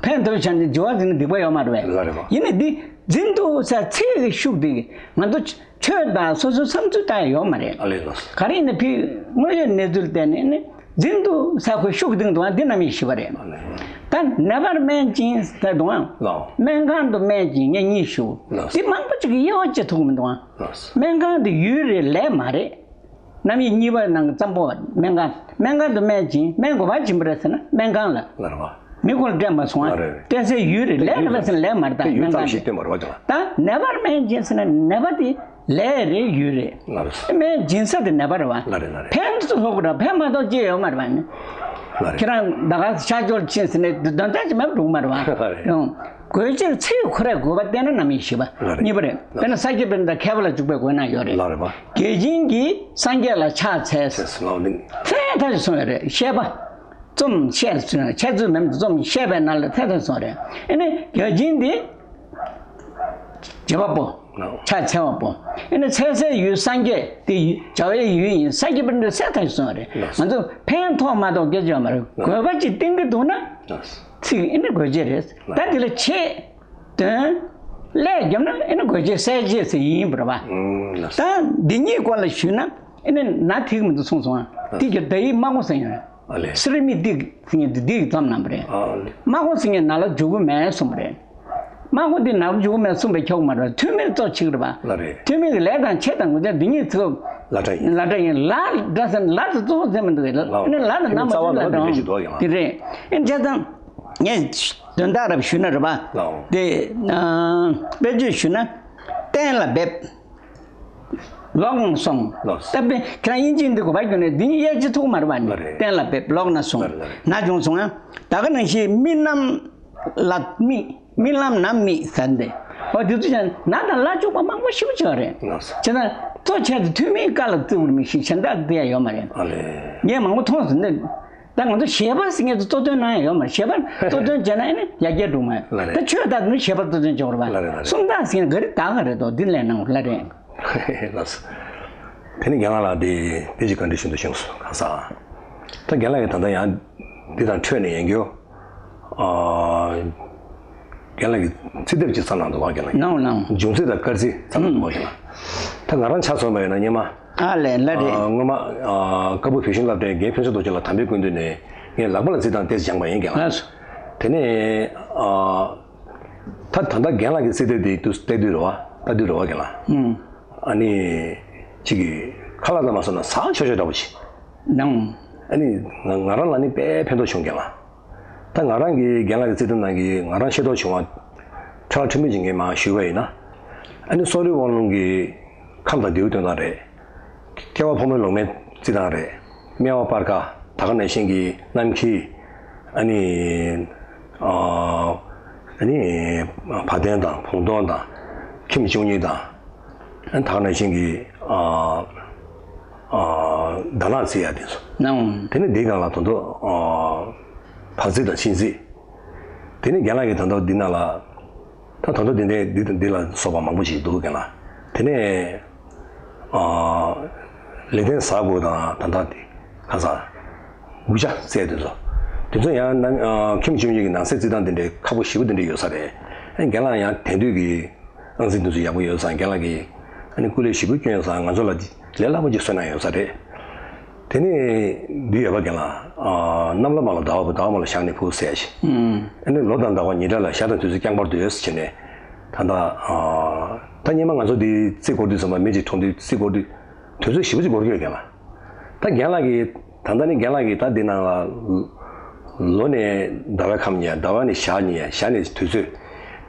ཕན་ཐོགས་བྱས་ནས་བྱི་བ་འཛིན་ན་སྡིག་པ་ཡོད་མ་རེད་པས། ལགས་རེད་པ། ཡིན་ནའི་འདི་འཛིན་དུ་ཟེར་ཚིག་གི་ཤུགས་དེ་ང་ཚོ་ཆོས་དང་སོ་སོའི་བསམ་ཚུལ་ལྟ་ཡ་ཡོད་མ་རེད། ཨ་ལས། ལགས་སོ། ག་རེ་ཡིན་ན་ཕི་དངོས་ཡོད་གནས་ཚུལ་བལྟས་ནས་ནི་འཛིན་དུ་ཟེར་ཁོ་ཤུགས་ལྡན་འདུག་ཨ། འདི་རྣམ་དབྱེ་བཞི་པ་རེད། ཨ་ལས། ད་ནད་པར་སྨན་སྦྱིན་ཟེར་འདུག་ཨ། ལགས། སྨན་ཁང་དུ་སྨན་སྦྱིན་ངས་གཉིས་ཞུ། ལགས་སོ། འདི་མང་པོ་ཅིག་གིས་དབྱེ་བ་ཕྱེ་ཐུབ་ཀྱི་མི་འདུག་ཨ། ལགས་སོ། སྨན་ཁང་དེ་ཡུལ་རེད། ལས་མ་རེད། རྣམ་དབྱེ་གཉིས་པ་ནང་གི་ཙམ་པོ་སྨན་ཁང་། སྨན་ཁང་དུ་སྨན་སྦྱིན། སྨན་ག་པར་སྦྱིན་པ་རེད་ཟེར་ན་སྨན་ཁང་ལ། ལགས་རེད་པ། མི་ཁོ་ལ་སྤྲད་མ་སོང་ཨ། ལགས་རེད། སྤྲད་སའི་ཡུལ་རེད། ལས་རེད་པ་ཟེར་ན་ལས་མ་རེད། ད་ཡུལ་སྨན་ཙམ་ཁང་ཞིག་དེ། སྟོན་པ་རེད་པ་ཀྱང་། ད་ནད་པར་སྨན་སྦྱིན་ཟེར་ན་ནད་པ་དེ་ལས་རེད། ཡུལ་རེད། ལགས་རེད། སྨན་སྦྱིན་ས་དེ་ནད་པ་རེད་པ། ལགས་རེད། ལགས་རེད། ཕན་ཐོགས་ར་ཕན་མ་ཐོགས་ཅི་ཡོད་མ་རེད་པ་ནི། ལགས་རེད། ཁྱེད་རང་ད་ག་ཤར་ཕྱོགས་ཕྱིན་ཟེར་ནས་དོན་དག་ཅིག་མེད་པ་འགྲོ་གི་མ་རེད་པ། ལགས་རེད། ཡང་དགོས་ཆེད་ཚེ་ཁོ་རའི་དགོས་པ་བསྟན་ན་རྣམ་དབྱེ་བཞི་པ། ལགས་རེད། གཉིས་པ་རེད། དཔེར་ན་ས་སྐྱ་པཎྜི་ཏ་མཁས་པ་ལ་འཇུག་པའི་སྒོ་ནས་ཡོད་རེད། ལགས་རེད་པ། རྒྱལ་ཆེན་གྱིས་སངས་རྒྱས་ལ་ཕྱག་འཚལ། ཚེ་སྲིད་ལ་ནི། ཚད་མཐའ་ཞིག་གསུངས་ཡོད་རེད། བཤད་པ། རྩོམ་བཤད་ཟེར་ན་འཆད་རྩོད་མེད་མོད་རྩོམ་བཤད་པའི་ནང་ལ་ཚད་མཐའ་ཞིག་གསུངས་རེད། ཨ་ནི་རྒྱལ་ཆེན་དེ་བྱེད་པ་པོ། ལགས། ཕྱག་འཚལ་བ་པོ། ཨ་ནི་འཚལ་སའི་ཡུལ་སངས་རྒྱས་དེ་བྱ་བའི་ཡུལ་ཡིན། ས་སྐྱ་པཎྜི་ཏས་ཚད་མཐའ་ཞིག་གསུངས་རེད། ལགས། ང་ཚོ་ཕན་ཐོགས་མ་གཏོགས་སྐྱེད་བྱེད་མ་རེད། ལགས། དགོས་པ་ཅིག་བསྟན་གྱི་འདུག་ན། ལགས། ཚིག་ཨ་ནི་དགོས་ཆེད་རེད། ད་དེ་ལ་ཆེད། དོན། ལས་བརྒྱབ་ན་ཨ་ནི་དགོས་ཆེད་གསལ་བྱེད་ཟེར་ཡིན་པ་རེད་པ། ཨུམ། ལགས། ད་འདི་གཉིས་སྐོར་ལ་ཞུས་ན་ཨ་ནི་ན་ཐིག་མི་འདུག་གསུངས་སོང་ཨ། ལགས། དེ་གི་ད་ཡིག་མ་གོ་ཟེར་ཡོད། ཨ་ལས། སི་རི་མི་ཏིག་ཟེར་མཁན་དེ་འདི་ཡིག་ཙམ་ནང་པ་རེད། ཨ་ལས། མ་གོ་ཟེར་མཁན་ན་ལ་འཇུག་གི་མེད་གསུངས་པ་རེད། མ་གོ་འདི་ན་ལ་འཇུག་གི་མེད་གསུངས་པས་ཁྱབ་ཀྱི་མ་རེད། ཐུན་མིན་གཙོ་ཆེ་གི་རེད་པ། ལགས་རེད། ཐུན་མིན་གྱི་ལས་དང་ཆེད་དང་དགོས་ཆེད་འདི་གཉིས་ཚིག་ལ་སྒྲ་ཡིན། ལ་སྒྲ་ཡིན། ལ་སྒྲ་ཟེར་ན་ལ་དེ་གཙོ་བོ་ཟེར་མི་འདུག་གས། ལགས། ཨ་ནི་ལ་དང་ན་མ་ཐུན་མིན་རྩ་བ་ནང་ལ་འདི་འདྲ་ཞིག་འདུག་ཡང་། དེ་རེད། ཨ་ནི་བྱས་ཙང་། ངས་དོན་དག་རབ་ཞུས་ན་རེད་པ། ལགས། དེ། ཨ། དཔེ་བརྗོད་ཞུས་ན། གཏན་ལ་འབེབས། ལོག་ནས་སོང་། ལགས། ད་དཔེ་ཁྱེད་རང་དབྱིན་ཇི་འདི་གོ་བ་བསྒྱུར་ནས་འདི་གཉིས་དབྱེ་འབྱེད་ཐུབ་ཀྱི་མ་རེད་པ། ལགས་རེད། གཏན་ལ་འབེབས། ལོག་ནས་སོང་། ལགས་རེད། ལགས་རེད། ན་བྱུང་སོང་ཨ། ད་ག་ནང་བཞིན་རྨི་ལམ་ལ་རྨིས། རྨི་ལམ་ན་རྨིས་ཟེར་འདི། འོ་འདི་ཚོ་ཀྱང་ན་དང་ལ་འཇུག་པ་མང་པོ་ཞེ་པོ་ཅིག་ཡོད་རེད། ལགས་སོ། བྱས་ན་གཙོ་ཆེ་ཚོ་ཐུན་མིན་ཀ་ལ་བརྩི་དགོས་མི་ཞིག་གཞན་དག་བརྩི་ཡ་ཡོད་མ་རེད། ཨ་ལས། ངས་མང་པོ་མཐོང་སོང་འདི། ད་ང་ཚོ་བཞེད་པ་ཟེར་མཁན་དེ་གཙོ་དོན་གནང་ཡ་ཡོད་མ་རེད། བཞེད་པ་གཙོ་དོན་བྱས་ན་ཨ་ནི་ཡར་རྒྱས་འགྲོ་མ་ཡོང་། ལགས་རེད། ད་ཆོས་ད་ནི་བཞེད་པ་གཙོ་དོན་བྱེད་དགོས་རེད་པ། ལགས་རེད། ལགས་རེད། སུམ་རྟགས་ཟེར་མཁན་ག་རེ་ད་ག་རེད་དོ། འདི་ལས་གནང་། ལགས་རེད། ལགས་སོ། དེ་ནི་རྒན་ལགས་ལ་དེ་དེ་ཅིག་བཀའ་འདྲི་ཞུ་འདོད་བྱུང་སོང་། གང་ཟག་ད་རྒན་ལགས་ཀྱིས་ད་ལྟ་ཡང་འདི་དང་འཕྲོས་ནས་ཡིན་རྒྱུ། ཨ། རྒན་ལགས་ཀྱིས་ཚིག་དེབ་ཅིག་བརྩམས་གནང་འདུག་པ། རྒན་ལགས་ཀྱིས་གནང་། གནང་། འབྱུང་རྩིས་དང་སྐར་རྩིས་བརྩམས་གནང་འདུག་པ། རྒན་ལགས། ད་ང་རང་ཆ་མཚོན་པ་ཡིན་ན་སྔོན་མ། ཨ་ལས། ལགས་རེད། ཨ། སྔོན་མ། ཨ། ཀ་སྦུག་བོད་གཞུང་སློབ་གྲྭའི་རྒན་ཕུན་ཚོགས་རྡོ་རྗེ་ལགས་དམ་པའི་སྐུ་མདུན་ནས་ངའི་ལག་པ་ལ་རྩིས་སྟངས་ཏོག་ཙམ་སྦྱངས་པ་ཡིན། རྒན་ལགས། ལགས་སོ། དེ་ནས། ཨ། ད་ད་ལྟ་རྒན་ལགས་ཀྱི་ཚིག་དེབ་དེ་དུས་བལྟས་དུས་རེད་པ། ལྟ་དུས་རེད་པ། རྒན་ལགས། ཨུམ། ཨ་ནི། ཅིག་གི་ཁ་ལག་ཙམ་མ་སོང་ན་ཟ་ཆོག་ཆོག་འདྲ་པོ་ཅིག་གནང་། ཨ་ནི་ང་ང་རང་ལ་ནི་དཔེ་ཕན་ཐོགས་བྱུང་། རྒན་ལགས། ད་ ད་ང་རང་གི་རྒན་ལགས་ཀྱི་བརྩེ་དུང་ནང་གི་ང་རང་ཤེས་རྟོགས་བྱུང་བ་ཁྲ་ཁྲིམས་མེད་ཅིག་ངས་མར་ཞུས་པ་ཡིན་ན། ཨ་ནི་སྲོག་བླུའི་དབང་ལུང་གི་ཁམས་དང་ལྡེའུ་སྟོན་སྟངས་རེད། སྐྱེ་བ་ཕོ་མོའི་ལོག་མེན་རྩི་སྟངས་རེད། སྨེ་བ་སྤར་ཁ། ད་ག་ནང་བཞིན་གྱི་གནམ་ཁྱི། ཨ་ནི། ཨ་ནི། བ་དན་དང་བུང་སྟོན་དང་། ཁྱིམ་བཅུ་གཉིས་དང་། ཨ་ནི་ད་ག་ནང་བཞིན་གྱི། ཨ། ཨ། ཟླ་ལག་རྩི་ཡ་དེ་ཚོ། ནའང་། དེ་ནི་འདིའི་སྒང་ལ་ད་དུང་། ཨ། བག་རྩི་དང་ཤིང་རྩི། དེ་ནི་རྒན་ལགས་ཀྱིས་ད་དུང་འདི་ནང་ལ། ད་ད་དུང་འདི་འདྲའི་འདི་དང་འདི་ལ་སོགས་པ་མང་པོ་ཞིག་འདུག་རྒན་ལགས། དེ་ནས། ཨ། ལེགས་ལྡན་ཟ་དགུ་དང་ད་ལྟ་དེ་ག་ས། དགུ་ཆ་རྩི་དེ་ཚོ། དེ་ཚོ་ཡང་ནང་། ཨ། ཁྱིམ་བཅུ་གཉིས་ཀྱི་ནང་གསེས་རྩི་སྟངས་དེ་འདྲའི་ཁག་པོ་ཞེ་པོ་དེ་འདྲ་ཡོད་ས་རེད། ཨ་ནི་རྒན་ལགས་ཡང་དེང་དུས་ཀྱི་ཨང་རྩིས་དེ་ཚོ་ཡག་པོ་ཡོད་ཙང་རྒན་ལགས་ཀྱིས་ཨ་ནི་སྐུ་ལས་ཞེ་པོ་བསྐྱོན་ཡོད་ཙང་ང་ཚོ་ལ་ལས་སླ་པོ་ཅིག་བཟོས་གནང་ཡོད་ས་རེད། དེ་ནས་འདི་ཡོད་པ་རྒན་ལགས། ཨ། གནམ་ལ་དམར་ལ་ཟླ་བ་བུ། ཟླ་བ་དམར་ལ་ཞག་ནི་བུ་ཟེར་ཞིག་ཨ་ནི་ལོ་དང་ཟླ་བ་ཉི་སྦྲེལ་ལ། ཞག་དང་དུས་ཚོད་རྐྱང་པར་འདོད་ཟེར་བྱས་ནས། ད་ལྟ། ཨ། ད་སྔོན་མ་ང་ཚོ་འདི་རྩིས་འཁོར་དུས་ཙམ་པ་མི་གཅིག་གྲོངས་དུས་རྩིས་འཁོར་དུས་དུས་ཚོད་ཞེ་པོ་ཅིག་འགོར་གྱི་ཡོད་རྒན་ལགས། ད་རྒན་ལགས་ཀྱིས། ད་ལྟ་ནི་རྒན་ལགས་ཀྱིས་ད་འདི་ནང་ལ། ལོ་ནས་ཟླ་བའི་ཁམས་ཉལ། ཟླ་བ་ནས་ཞག་ཉལ། ཞག་ནས་དུས་ཚོད།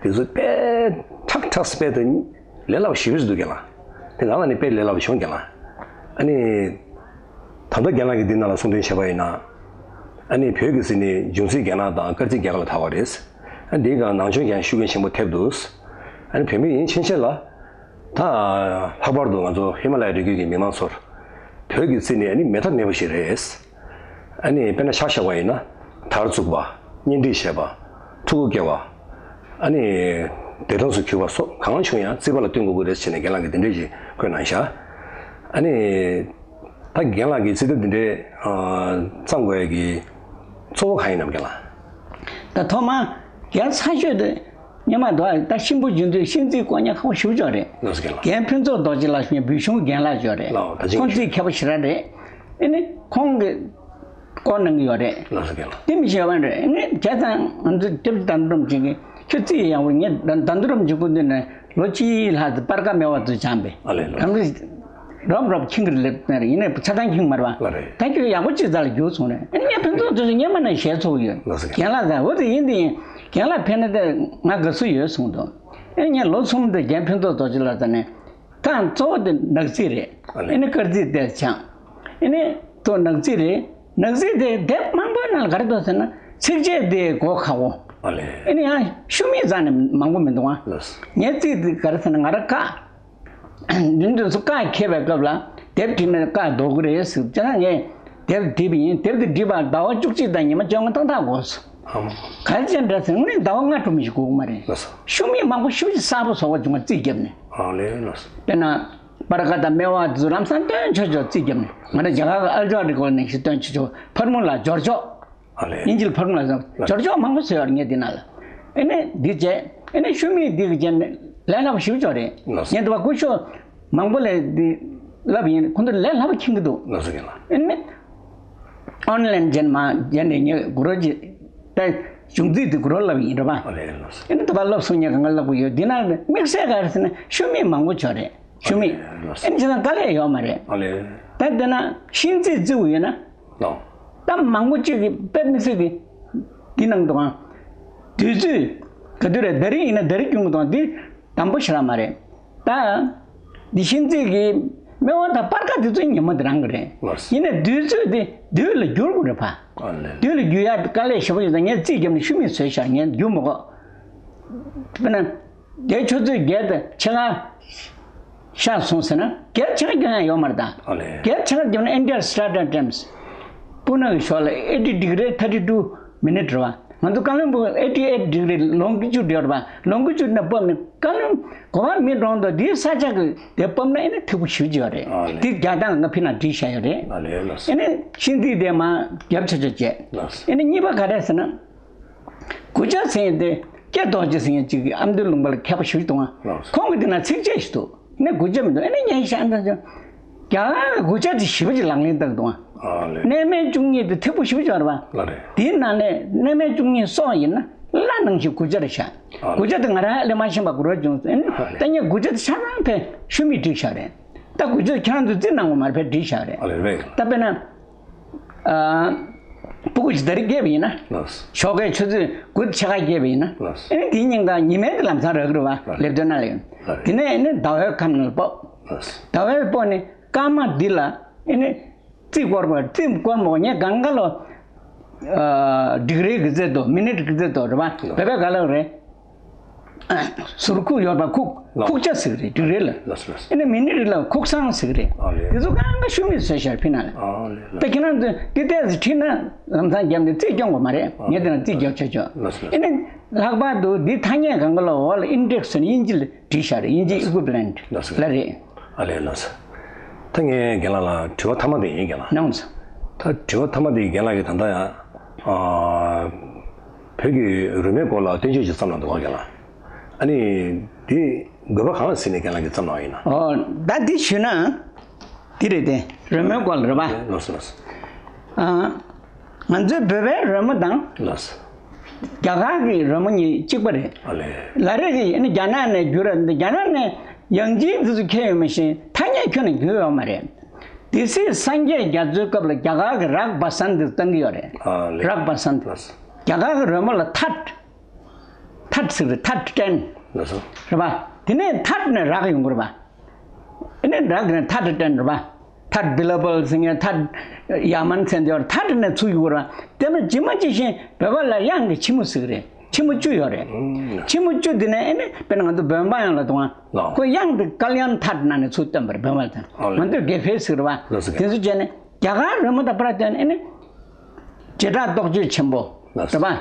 དེ་ཚོ་དཔེ་ཁྲག་ཁྲག་སེ་དཔེ་དེ་ལས་སླ་པོ་ཞེ་པོ་ཅིག་འདུག་རྒན་ལགས། དེ་ང་ལ་ནི་དཔེ་ལས་སླ་པོ་བྱུང་རྒན་ལགས། ཨ་ནི། ད་ལྟ་རྒན་ལགས་ཀྱིས་འདི་ནང་ལ་གསུང་དོན་བྱས་པ་ཡིན་ན། ཨ་ནི་བོད་ཀྱི་རྩིས་ནི་འབྱུང་རྩིས་རྒྱ་ནག་དང་སྐར་རྩིས་རྒྱ་གར་ལ་དར་བ་རེད། ཨ་ནི་འདིའི་སྒང་ནང་ཆོས་ཀྱང་ཤུགས་རྐྱེན་ཆེན་པོ་ཐེབས་འདུག་ཨ་ནི་བོད་མི་ཡིན་ཕྱིན་ཆད་ལ། ད་ལྷག་པར་དུ་ང་ཚོ་ཧི་མ་ལ་ཡའི་རི་རྒྱུད་ཀྱི་མི་མང་ཚོར་བོད་ཀྱི་རྩིས་ནི་ཨ་ནི་མེད་ཐབས་མེད་པ་ཞིག་རེད། ཨ་ནི་དཔེར་ན་ཆ་བཞག་པ་ཡིན་ན། དར་བཙུགས་པ། གཉེན་སྒྲིག་བྱས་པ། ཕྲུ་གུ་སྐྱེ་བ། ཨ་ནི་འདས་གྲོངས་སུ་གྱུར་པ་སོགས་གང་བྱུང་ཡང་རྩིས་པ་ལ་བསྟུན་དགོས་ཀྱི་རེད་ཟེར་ནས་རྒན་ལགས་ཀྱིས་འདི་འདྲས་ཞིག་བཀོད་གནང་ཤག་ཨ་ནི། ད་རྒན་ལགས་ཀྱིས་རྩིས་ལྟ་འདི་འདྲའི་ཨ་བརྩམས་དགོས་ཡ་གི་གཙོ་བོ་གང་ཡིན་ནམ་རྒན་ལགས། ད་ཐོག་མར་རྒན་ཚ་ཤོས་དེ་སྔོན་མ་འདུག་ད་གཤིན་པོ་འབྱུང་དུས་གཤིན་རྩིས་སྐོར་ཉག་ཁག་པོ་ཞེ་པོ་ཅིག་རེད། ལགས་སོ་རྒན་ལགས། རྒན་ཕུན་ཚོགས་རྡོ་རྗེ་ལགས་ཞེས་པའི་བོད་གཞུང་རྒན་ལགས་ཅིག་རེད། ལགས་ད་ཅིག་ཁོང་རྩིས་མཁས་པོ་ཞེ་དྲག་རེད། ཨེ་ནི་ཁོང་གིས་སྐོར་གནང་གི་ཡོད་རེད། ལགས་སོ་རྒན་ལགས། དེ་མི་ཤེས་པ་རེད། ཨེ་ནི་བྱས་ཙང་ང་ཚོ་སྐྱབས་རྗེ་དོན་གྲུབ་རིན་པོ་ཆེ་གིས་ཁྱོད་རྩིས་ཡག་པོ། ངས་དོན་གྲུབ་རིན་པོ་ཆེ་སྐུ་མདུན་ནས་ལོ་གཅིག་ལྷག་ཙམ་སྤར་ཁ་སྨེ་བ་ཚོ་སྦྱངས་པས། ཨ་ལས་ལགས། རང་རེ་རོབ་རོབ་ཁྱིམ་གྱི་ལེབ་ནས་ཡིན་ནའི་ཆ་ཚང་ཁྱིམ་མ་རེད་པ། ལགས་རེད། ད་ཁྱོད་ཡག་པོ་ཅིག་རྩ་ལ་རྒྱུགས་སོང་རེད། ཨ་ནི་ངས་ཕུན་ཚོགས་རྡོ་རྗེ་སྔོན་མ་ནས་ཞལ་འཚོ་གི་ཡོད། ལགས་སོ་རྒན་ལགས། རྒན་ལགས་ད་འོ་དེ་ཡིན་དེ་ཡིན། རྒན་ལགས་ཕེབས་ན་དེ་ང་དགའ་བསུ་ཡོད་གསུངས་འདུག་ཨ་ནི་ངས་ལོ་གསུམ་དེ་རྒན་ཕུན་ཚོགས་རྡོ་རྗེ་ལགས་ད་ནས། ད་གཙོ་བོ་དེ་ནག་རྩིས་རེད། ཨ་ལས། ཨེ་ནི་དཀར་རྩིས་དེ་སྦྱངས། ཨེ་ནི་ཏོ་ནག་རྩིས་རེད། ནག་རྩིས་དེ་དེབ་མང་པོའི་ནང་ལ་ག་རེ་འདུག་ཟེར་ན་ཚིགས་བཅད་དེ་གོ་ཁག་པོ། ཨ་ལས། ཨེ་ནི་ཡང་ཤུ་མིག་རྩ་ནས་མང་པོ་མི་འདུག་ཨ། ལགས། ངས་རྩིས་དེ་ག་རེ་ཟེར་ན་ང་རང་བཀག་འདི་འདི་ཚོ་བཀག་འཁེལ་བའི་སྐབས་ལ་དེབ་བྲིས་ན་བཀག་ལྡོག་གི་རེད་ཟེར་བྱས་ན། ངས་དེབ་བྲིས་པ་ཡིན། དེབ་དེ་བྲིས་པ་ཟླ་བ་བཅུ་གཅིག་དང་ཉི་མ་བཅོ་ལྔ་ཏག་ཏག་འགོར་སོང་། ཨང་། ག་རེ་བྱས་འདྲ་ཟེར་ན་ངས་ཟླ་བ་ལྔ་དྲུག་མི་ཞིག་འགོར་གི་མ་རེད། ལགས་སོ། ཤུ་མིག་མང་པོ་ཤུ་མིག་གསར་པ་བཟོ་བ་བྱུང་བ་རྩིས་བརྒྱབ་ནས། ཨ་ལས། ལགས་སོ། དཔེར་ན། སྤར་ཁ་དང་སྨེ་བ་དེ་ཚོ་ལམ་སང་སྟོན་ཆོག་ཆོག་རྩིས་བརྒྱབ་ནས། ང་ཚོ་རྒྱ་གར་གྱི་ཨལ་ཇི་བྷ་རིག་གི་སྐོར་ནང་བཞིན་སྟོན་ཆོག་ཆོག་ཕོར་མུ་ལ་སྦྱོར་ཕྱོགས། ཨ་ལས། དབྱིན་ཇིའི་ཕོར་མུ་ལ་སྦྱོར་ཕྱོགས་མང་པོ་བཟོས་ཡོད་རེད་ངས་འདི་ནང་ལ། ཨེ་ནས་འདི་བྱས། ཨེ་ནས་ཤུ་མིག་འདི་གི་བྱས་ནས་ལས་སླ་པོ་ཞེ་པོ་ཅིག་རེད། ལགས་སོ། ངས་འདི་བ་སྐུ་ཞབས་མང་པོ་ལ་འདི་ལབ་ཡིན། ཁོང་ཚོ་ལས་སླ་པོ་མཁྱེན་གྱི་འདུག་ལགས་སོ་རྒན་ལགས། ཨེ་ནས་ཨོན་ལན་བྱས་ནས་མར་བྱས་ནས་ངས་གུ་རུ་ཇི་ད་བྱུང་ཚུལ་འདི་གུ་རུ་ལབ་ཡིན་རེད་པ། ཨ་ལས་ལགས་སོ། ཨེ་ནས་འདི་བ་སློབ་གསོ་ཉག་ག་ང་ལབ་གི་ཡོད། འདི་ན་དམིགས་བསལ་ག་རེ་ཟེར་ན་ཤུ་མིག་མང་པོ་ཅིག་རེད། ཤུ་མིག་ཨེ་ནས་བྱས་ཙང་དཀའ་ལས་ཡོད་མ་རེད། ཨ་ལས། ད་འདི་ན་ཤིང་རྩིས་རྩིས་དགོས་ཡོད་ན། ལགས། ད་མང་པོ་ཅིག་གིས་དཔེ་མི་སྲིད་གི་འདི་གནང་འདུག་ཨང་། དུས་ཚོད་ག་དུས་རེད། ད་རིང་ཡིན་ན་ད་རིང་སྐྱོན་གི་འདུག་ཨང་། འདི་དམ་པོ་ཞེ་དྲག་མ་རེད། ད་འདི་ཤིང་རྩིས་གི་སྨེ་བ་དང་སྤར་ཁ་དེ་ཚོ་ཉིན་མོ་དེ་རང་གི་རེད། ལགས། ཡིན་ནའི་དུས་ཚོད་དེ་དུས་ལ་བསྒྱུར་དགོས་རེད་པ། ཨ་ལས། དུས་ལ་བསྒྱུར་ཡ་དཀའ་ལས་ཞེ་པོ་ཡོད། ད་ངས་རྩིས་བརྒྱབ་ནས་ཤུ་མིག་བཟོས་ཤག་ངས་བསྒྱུར་མི་དགོས། དཔེར་ན། དེ་ཆུ་ཚོད་བརྒྱད་དང་ཕྱེད་ཀ་ཤར་སོང་ཟེར་ན་བརྒྱད་ཕྱེད་ཀ་སྐྱོན་ཡ་ཡོད་མ་རེད་ད། ཨ་ལས། བརྒྱད་ཕྱེད་ཀ་སྐྱོན་ན་Indian Standard Times། སྤུ་ན་གི་ཕྱོགས་ལ་eighty degree thirty two minute རེད་པ། ང་ཚོ་བཀའ་བློན་སྦུག་eighty eight degree longitude ཡོད་རེད་པ། ལོང་གི་ཅུད་ཡོད་རེད་པ། བཀའ་བློན་གོ་བ་མི་འགྲོ་འདུག་འདིའི་ས་ཆ་གི་དེ་སྤོབས་ན་ཨེ་ནས་ཐིག་པོ་ཞེ་པོ་ཅིག་ཡོད་རེད། ཨ་ལས། དེ་རྒྱག་སྟངས་ང་ཕི་ན་བྲིས་བཞག་ཡོད་རེད། ཨ་ལས་ལགས་སོ། ཨེ་ནས་ཤིང་རྩིས་དེ་མར་རྒྱབ་ཆོག་ཆོག་བྱས། ལགས་སོ། ཨེ་ནས་གཉིས་པ་ག་རེ་ཟེར་ན། དགུ་ཆ་ཟེར་མཁན་དེ་སྐྱེ་རྡོ་རྗེ་ཟེར་མཁན་གཅིག་གིས་ཨ་མདོའི་ལུང་པ་ལ་མཁས་པ་ཞེ་པོ་ཅིག་འདུག་ཨང་། ལགས་སོ། ཁོང་གིས་འདི་ན་ཚིགས་བཅད་ཞིག་འདུག་ནས་དགུ་ཆ་མི་འདུག་ཨེ་ནས་ངས་ཤ་འདྲ་ཅིག་རྒྱ་གར་གྱི་དགུ་ཆ་དེ་ཞེ་པོ་ཅིག་ལག་ལེན་བསྟར་གི་འདུག་ཨང་། ཨ་ལས། གནས་མལ་བཅུ་གཉིས་དེ་ཐིག་པོ་ཞེ་པོ་ཅིག་ཡོད་རེད་པ། ལགས་རེད། དེའི་ནང་ནས་གནས་མལ་བཅུ་གཉིས་སོགས་ཡིན་ན་བླ་ནང་བཞིན་དགུ་ཆ་རེད་ཤག་ཨ་ལས། དགུ་ཆ་དེ་ང་རང་ལས་མ་ཤེས་པ་དགུ་རོ་བྱུང་སོང་། ཨེ་ནས་ཨ་ལས། ད་ངས་དགུ་ཆ་དེ་ཆ་ཚང་ཕར་ཤུ་མིག་བསྒྲིགས་བཞག་རེད། ད་དགུ་ཆ་དེ་ཁྱེད་རང་ཚོས་རྩིས་གནང་དགོས་མ་རེད། ཕར་བསྒྲིགས་བཞག་རེད། ཨ་ལས་རེད། ད་དཔེར་ན། ཨ། ཕྲུ་གུ་ཇི་ལྟར་སྐྱེས་པ་ཡིན་ན། ལགས། ཞོགས་ཀའི་ཆུ་ཚོད་དགུ་ཕྱེད་ཀ་སྐྱེས་པ་ཡིན་ན། ལགས། ཨེ་ནི་དེའི་ཉིན་གང་ཉི་མའི་དེ་ལམ་སང་རག་གི་རེད་བ། ལགས། ལེབ་དོན་ན་ལ་ཡོད། ལགས། དེ་ནས་ཨེ་ནི་ཟླ་བའི་ཁམས་ནང་ལ་སྤོ། ལགས། ཟླ་བའི་སྤོ་ནི་སྐར་མ་འདི་ལ་ཨེ་ནི་རྩིས་སྐོར་བ་རྩིས་སྐོར་མོ་ངས་གང་ག་ལོ། ཨ། ཌིག་རི་གི་རྩིས་དོ་མི་ནིཊ་གི་རྩིས་དོ་རེད་བ། ལགས། བོད་པའི་ག་ལ་རེད། ཟུར་ཁུག་ཡོད་པ་ཁུག་ལགས། ཁུག་ཆ་ཟེར་གི་རེད་ཌིག་རི་ལ། ལགས་སོ་ལགས་སོ། ཨེ་ནི་མི་ནིཊ་ལ་ཁུག་སང་ཟེར་གི་རེད། ཨ་ལས། དེ་ཚོ་གང་ག་ཤུ་མི་བཟོས་ཤར་ཕི་ན་ལ། ཨ་ལས་ལགས། ད་ཁྱེད་རང་ཚོས་འདི་ལྟས་སུ་ཁྲིད་ན་ལམ་སང་རྒྱབ་ནས་རྩིས་སྐྱོང་དགོས་མ་རེད། ཨ་ངས་དེ་ན་རྩིས་རྒྱག་ཆོག་ཆོག་ལགས་སོ་ལགས་སོ། ཨེ་ནི་ལྷག་པར་དུ་འདི་ཐ་སྙད་གང་ག་ལ་འོག་ལ་ཨིན་ཌེག་སི་ནི་དབྱིན་ཇི་ལ་བྲིས་ཤར་དབྱིན་ཇི་ཨི་ཀུ་བི་ལེན་ཊི་ལགས་སོ། ལ་རེད། ཨ་ལས་ལགས་སོ། ད་ངས་རྒན་ལགས་ལ་དྲི་བ་མཐའ་མ་དེ་ཡིན་རྒན་ལགས། གནང་སོང་། ད་དྲི་བ་མཐའ་མ་དེ་རྒན་ལགས་ཀྱིས་ད་ལྟ་ཡང་། ཨ། བོད་ཀྱི་རོལ་མོའི་སྐོར་ལ་བསྟན་བཅོས་ཅིག་བརྩམས་གནང་འདུག་ག་རྒན་ལགས། ཨ་ནི་འདི་དགོས་པ་གང་ལ་གཟིགས་ནས་རྒན་ལགས་ཀྱིས་བརྩམས་གནང་བ་ཡིན་ན། ཨོ། ད་འདི་ཞུས་ན། འདི་རེད་དེ། རོལ་མོའི་སྐོར་ལ་རེད་པ། ལགས་སོ་ལགས་སོ། ཨ། ང་ཚོའི་བོད་པའི་རོལ་མོ་དང་། ལགས་སོ། རྒྱ་གར་གྱི་རོལ་མོ་གཉིས་གཅིག་པ་རེད། ཨ་ལས། ལ་རེ་གིས་ཨ་ནི་རྒྱ་ནག་ནས་བསྒྱུར་ར་འདི་རྒྱ་ནག་ནས་ཡང་ཅིན་འདི་ཚོ་ཁྱེར་ཡོད་མ་ཤེས་ཐ་སྙད་ཁྱོན་ནས་བསྒྱུར་ཡོད་མ་རེད། དེ་སྲིད་སངས་རྒྱས་རྒྱ་མཚོའི་སྐབས་ལ་རྒྱ་གར་གྱི་རག་བ་སན་འདི་བཏང་གི་ཡོད་རེད། ཨ་ལས། རག་བ་སན། ལགས་སོ། རྒྱ་གར་གྱི་རོལ་མོ་ལ་ཐད། ཐད་ཟེར་རེད་ཐད་ཊེན། ལགས་སོ། རེད་པ། དེ་ནས་ཐད་ནས་རག་ཡོང་གི་རེད་པ། ཨེ་ནས་རག་ནས་ཐད་ཊེན་རེད་པ། ཐད་བི་ལ་བལ་ཟེར་མཁན་ཐད་ཡ་མན་ཟེར་འདི་བར་ཐད་ནས་ཚུར་ཡོང་གི་རེད་པ། དེ་མ་ཇི་མ་ཇི་བཞིན་བོད་པ་ལ་དབྱངས་ཀྱི་ཕྱི་མོ་ཟེར་གི་རེད། ཕྱི་མོ་བཅུ་ཡོད་རེད། ཨང་། ཕྱི་མོ་བཅུ་དེ་ནས་ཨེ་ནས་དཔེར་ན་ང་ཚོ་བོད་འབངས་ཡོངས་ལ་དུང་བ། ལགས། ཁོ་དབྱངས་དེ་ཀལ་ཡན་ཐད་ནང་ནས་ཚུར་བཏོན་པ་རེད་བོད་པ་དང་། ཨ་ལས། ང་ཚོས་དགེ་འཕེལ་ཟེར་བ། ལགས་སོ། དེ་ཚོ་བྱས་ནས་རྒྱ་གར་རོལ་མོ་དང་པར་བཏོན་ཨེ་ནས། བྱེ་བྲག་རྟོགས་བརྗོད་ཆེན་པོ། ལགས་སོ། རེད་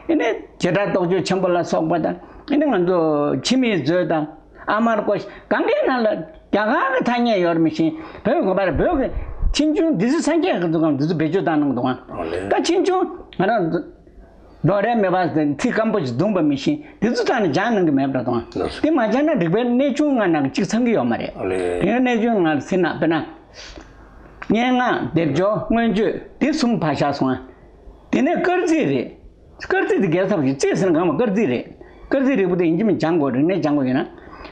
པ། ཨེ་ནས་བྱེ་བྲག་རྟོགས་བརྗོད་ཆེན་པོ་ལ་སོགས་པ་དང་ཨེ་ནས་ང་ཚོ་འཆི་མེད་མཛོད་དང་ཨ་མར་ཀོ་ཤ་གང་གའི་ནང་ལ་རྒྱ་གར་གྱི་ཐ་སྙད་ཡོད་རེད་མི་ཤེས། བོད་གོ་བར་བོད་ཀྱི་ཕྱིན་ཆུང་འདི་ཚོ་སངས་རྒྱས་ཀྱི་འདུག་གམ་འདི་ཚོ་བེད་སྤྱོད་བཏང་གནང་འདུག་ཨང་། ཨ་ལས། ད་ཕྱིན་ཆུང་ང་རང་རྡོ་རེ་མེ་བ་ཚིག་སྐམ་པོ་ཞིག་བརྡུངས་པ་མི་ཤེས་འདི་ཚོ་ཐང་ནས་སྦྱང་གནང་གི་མེད་པ་དང་། ལགས་སོ། དེ་མ་སྦྱང་ན་རིག་པའི་གནས་ཆུང་ལྔ་ནང་གི་གཅིག་ཚང་གི་ཡོད་མ་རེད། ཨ་ལས། དེ་གནས་ཆུང་ལྔ་ཟེར་ན་དཔེར་ན། སྙན་ངག་སྡེབ་སྦྱོར་མངོན་བརྗོད་འདི་གསུམ་ཕར་བཞག་སོང་ཨ། དེ་ནས་སྐར་རྩིས་རེད། སྐར་རྩིས་དེ་གལ་ཚབས་ཆེ། རྩིས་ཟེར་ན་གང་མ་སྐར་རྩིས་རེད། སྐར་རྩིས་རིལ་བུ་དེ་ཡིན་གཅིག་མིན་སྦྱང་དགོས་རིག་གནས་སྦྱང་དགོས་ཡོད་ན།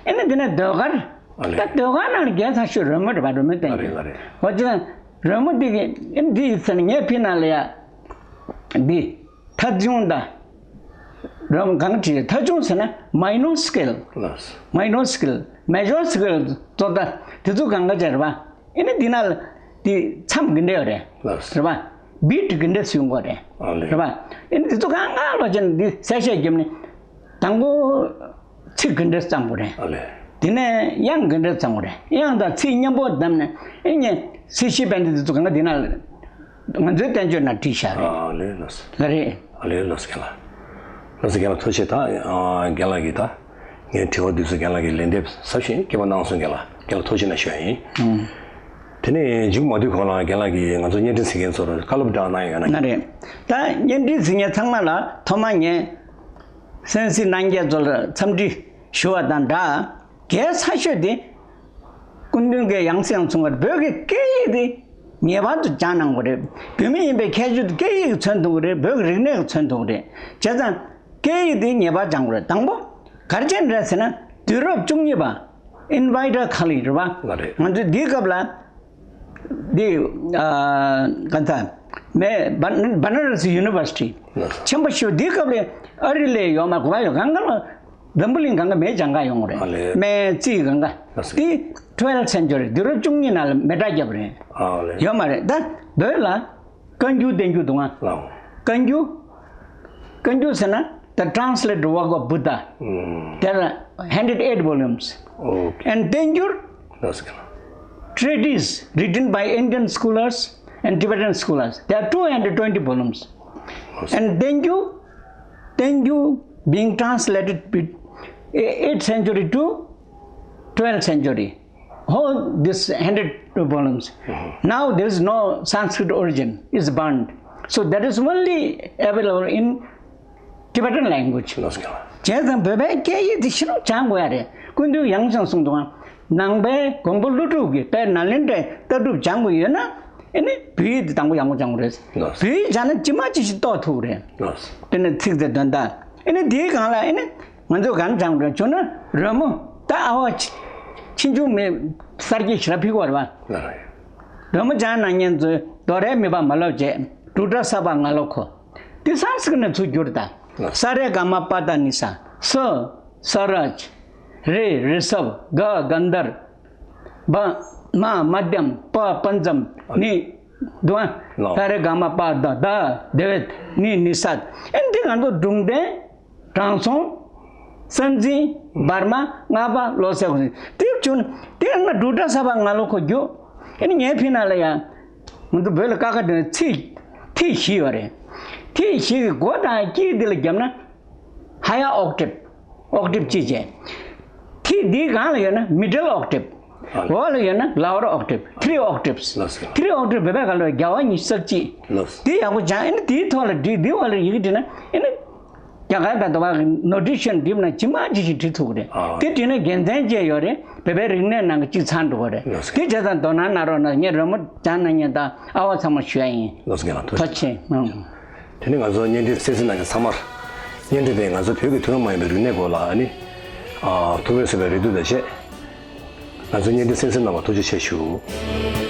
ཨེ་ནི་དེ་ནས་ཟློས་གར། ཨ་ལས། ད་ཟློས་གར་ནང་ལ་གལ་ཆེ་ཤོས་རོལ་མོ་རེད་པ། རོལ་མོའི་སྟེང་གི། ཨ་རེད་ཨ་རེད། འོ་ཅི་ན་རོལ་མོ་འདི་གི་ཨེ་འདི་ཡིན་ཟེར་ན་ངས་ཕི་ནང་ལ་ཡ། འདི། ཐ་ཆུང་དང་། རོལ་མོ་གང་བྲིས་ཐ་ཆུང་ཟེར་ན་minor scale། ལགས་སོ། Minor scale། Major scale་ཙོ་ད་དེ་ཚོ་གང་ག་ཅིག་རེད་པ། ཨེ་ནི་འདི་ན་ལ་འདི་མཚམས་གི་འདྲ་ཡོད་རེད། ལགས་སོ། རེད་པ། བིཊ་གི་འདྲ་སུ་ཡོང་གོ་རེད། ཨ་ལས། རེད་པ། ཨེ་ནི་འདི་ཚོ་གང་ག་ལོ་ཅན་འདི་གསལ་བཤད་བརྒྱབ་ནས་དང་པོ། ཚིག་གི་འདྲ་བརྩམས་དགོས་རེད། ཨ་ལས། དེ་ནས་དབྱངས་གི་འདྲ་བརྩམས་དགོས་རེད། དབྱངས་དང་ཚིག་མཉམ་པོ་བསྡམས་ནས་ཨེ་ནི་སྲིད་ཞིའི་དཔལ་ལྡན་འདི་ཚོ་གང་ག་འདི་ན་ལ། ང་ཚོའི་བསྟན་བཅོས་ནང་བྲིས་བཞག་རེད། ཨ་ལས་ལགས་སོ། ལ་རེད། ཨ་ལས་ལགས་སོ་རྒན་ལགས། ལགས་སོ་རྒན་ལགས་ཐུགས་རྗེ་ཆེ། ད་ཨ་རྒན་ལགས་ཀྱིས་ད་ངའི་དྲི་བ་འདི་ཚོ་རྒན་ལགས་ཀྱིས་ལན་འདེབས་ཟབ་ཞིང་རྒྱས་པ་གནང་སོང་རྒན་ལགས། རྒན་ལགས་ཐུགས་རྗེ་གནང་ཞུ་ཡ་ཡིན། ཨང་། དེ་ནས་མཇུག་མ་བསྡུས་གོང་ལ་རྒན་ལགས་ཀྱིས་ང་ཚོ་བརྙན་འཕྲིན་གཟིགས་མཁན་ཚོར་བཀའ་སློབ་འདྲ་གནང་ཡོད་ན། ན་རེད། ད་བརྙན་འཕྲིན་གཟིགས་མཁན་ཚང་མ་ལ་ཐོག་མ་ངས་གསན་གཟིགས་གནང་མཁན་ཚོ་ལ་འཚམས་འདྲི་ཞུ་བ་དང་སྦྲགས། གལ་ཆེ་ཤོས་དེ། སྐུ་མདུན་གྱིས་ཡང་སེ་ཡང་གསུངས་པར་བོད་ཀྱི་སྐད་ཡིག་དེ་ངེས་པར་དུ་སྦྱང་གནང་དགོས་རེད། བོད་མི་ཡིན་པའི་ཁྱད་ཆོས་དེ་སྐད་ཡིག་གིས་མཚོན་ཐུབ་ཀྱི་རེད། བོད་ཀྱི་རིག་གནས་ཀྱིས་མཚོན་ཐུབ་ཀྱི་རེད། བྱས་ཙང་སྐད་ཡིག་དེ་ངེས་པར་སྦྱང་དགོས་རེད། དང་པོ་ག་རེ་བྱས་ནས་རེད་ཟེར་ན་དུས་རབས་བཅུ་གཉིས་པ་Invader Kali་རེད་པ། ལགས་རེད། ང་ཚོས་འདིའི་སྐབས་ལ་འདི་ཨ་ག་ད་མེ་Ban- Banaras University། ལགས་སོ། ཆེན་པོ་ཞིག་འདིའི་སྐབས་ལ་ཨ་རི་ལ་ཡོད་མ་གོ་བ་ཡོད་གང་ག་ལ། འཛམ་བུ་གླིང་གང་ག་མེ་སྦྱང་ག་ཡོང་གི་རེད། ཨ་ལས། མེ་རྩིས་གང་ག་ལགས་སོ། དེ་twelfth century་དུས་རབས་བཅུ་གཉིས་ནང་ལ་མེ་སྲེག་བརྒྱབ་པ་རེད། ཨ་ལས། ཡོད་མ་རེད། ད་བོད་ལ་བཀའ་འགྱུར་བསྟན་འགྱུར་འདུག་ཨང་། ལགས། བཀའ་འགྱུར། བཀའ་འགྱུར་ཟེར་ན་the translated work of Buddha། ཨང་། There are hundred eight volumes། ཨོ་ཁེ། And བསྟན་འགྱུར། ལགས་སོ། Treatise written by Indian scholars and Tibetan scholars. There are two hundred twenty volumes. ལགས་སོ། And བསྟན་འགྱུར། བསྟན་འགྱུར་being translated be- eighth century to twelfth century. All these hundred volumes. Mhm. Now there is no Sanskrit origin, is burned. So that is only available in Tibetan language. ལགས་སོ། བྱས་ཙང་བོད་པའི་སྐད་ཡིག་དེ་ཤེས་རོགས་སྦྱང་དགོས་ཡ་རེད། སྐུ་མདུན་ཡང་ཅིན་གསུངས་འདུག་ཨང་། ནང་པའི་མགོན་པོ་ཀླུ་སྒྲུབ་ཀྱིས་དཔལ་ནཱ་ལེནྡྲའི་ལྟ་གྲུབ་སྦྱང་དགོས་ཡོད་ན། ཨེ་ནི་བོད་ཡིག་དེ་དང་པོ་ཡག་པོ་སྦྱང་དགོས་རེད། ལགས་སོ། བོད་ཡིག་སྦྱང་ན་ཇི་མ་ཇི་བཞིན་རྟོགས་ཐུབ་ཀྱི་རེད། ལགས་སོ། དེ་ནས་ཚིག་དེ་དོན་དག་ཨེ་ནི་དེའི་སྒང་ལ་ཨེ་ནི་ང་ཚོ་གང་སྦྱང་དགོས་བྱུང་ན་རོལ་མོ་ད་ཨ་བ་ཆེ་ཆུང་མི་གསར་སྐྱེས་ཞེ་དྲག་ཕེབས་ཀྱི་ཡོད་རེད་པ། ལགས་རེད། རོལ་མོ་སྦྱང་གནང་མཁན་ཚོས་རྡོ་རའི་མེ་འབར་མ་ལབ་བྱས། འབྲུག་སྒྲ་ས་པ་ང་ལོ་ཁོ། དེ་སང་སི་ཀྲིཏ་ནས་ཚུར་བསྒྱུར་ད། ལགས། ས་རེ་ག་མ་པ་ད་ནི་ས། ས། ས་རཱཇ། རེ། རི་སབ། ག། གན་དརྦ། བ། མ། མ་དྷྱམ། པ། པཉྩམ། ནི། དུ་བ། ལགས། ས་རེ་ག་མ་པ་ད། ད། དེ་བས། ནི། ནི་ས། ཨེ་འདི་ང་ཚོ་སྒྲུང་ལྡན། དྲང་སྲོང་། གསར་འཛིན། བར་མ། ལྔ་པ། ལོ་ཟེར་གོ་དེ་བྱུང་། དེ་ང་འབྲུག་སྒྲ་ས་པ་ང་ལོ་ཁོ་རྒྱུ། ཨེ་ནི་ངའི་ཕི་ན་ལ་ཡ། ང་ཚོ་བོད་ལ་ཀ་ཁ་དེ་ཚིག་ཐིག་བཞི་ཡོད་རེད། ཐིག་བཞི་གི་མགོ་དང་དཀྱིལ་འདི་ལ་བརྒྱབ་ན། higher octave། ཨོག་ཊིབ་གཅིག་བྱས། ཐིག་འདིའི་སྒང་ལ་ཡོད་ན་middle octave། ཨ། འོག་ལ་ཡོད་ན་lower octave། three octaves། ལགས་སོ། three octave བོད་པའི་སྒང་ལ་བརྒྱ་པ་ཉི་ཤུ་རྩ་གཅིག། ལགས་སོ། འདི་ཡག་པོ་སྦྱང་། ཨེ་ནི་འདིའི་ཐོག་ལ་འབྲི། འདིའི་འོག་ལ་ཡི་གེ་བྲིས་ན་ཨེ་ནི། རྒྱ་གར་དང་དུ་བ་གི་ནོ་ཊེ་ཤན་བྲིས་ན་ཇི་མ་ཇི་བཞིན་བྲིས་ཐུབ་ཀྱི་རེད། ཨ། དེ་བྲིས་ན་དགེ་མཚན་བཅས་ཡོད་རེད། བོད་པའི་རིག་གནས་ནང་གི་གཅིག་ཚང་འགྲོ་གི་རེད། ལགས་སོ། དེ་བྱས་ཙང་དོ་སྣང་གནང་རོགས་གནང་། ངས་རོལ་མོ་སྦྱང་གནང་མཁན་དང་ཨ་བ་ཚང་མ་ཞུ་ཡ་ཡིན། ལགས་སོ། རྒན་ལགས་ཐུགས་རྗེ་ཆེ། ཐུགས་རྗེ་ཆེ། ཨང་། དེ་ནི་ང་ཚོ་བརྙན་འཕྲིན་གསན་གཟིགས་གནང་མཁན་ཚང་མར། བརྙན་འཕྲིན་དེ་ང་ཚོ་བོད་ཀྱི་མཐོ་རིམ་མ་ཡིན་པའི་རིག་གནས་སྐོར་ལ་ཨ་ནི། ཨ། ཐུགས་ཕན་གསོས་པའི་རེ་ལྟོས་དང་བཅས། ང་ཚོའི་བརྙན་འཕྲིན་གསན་གཟིགས་གནང་བར་ཐུགས་རྗེ་ཆེ་ཞུ།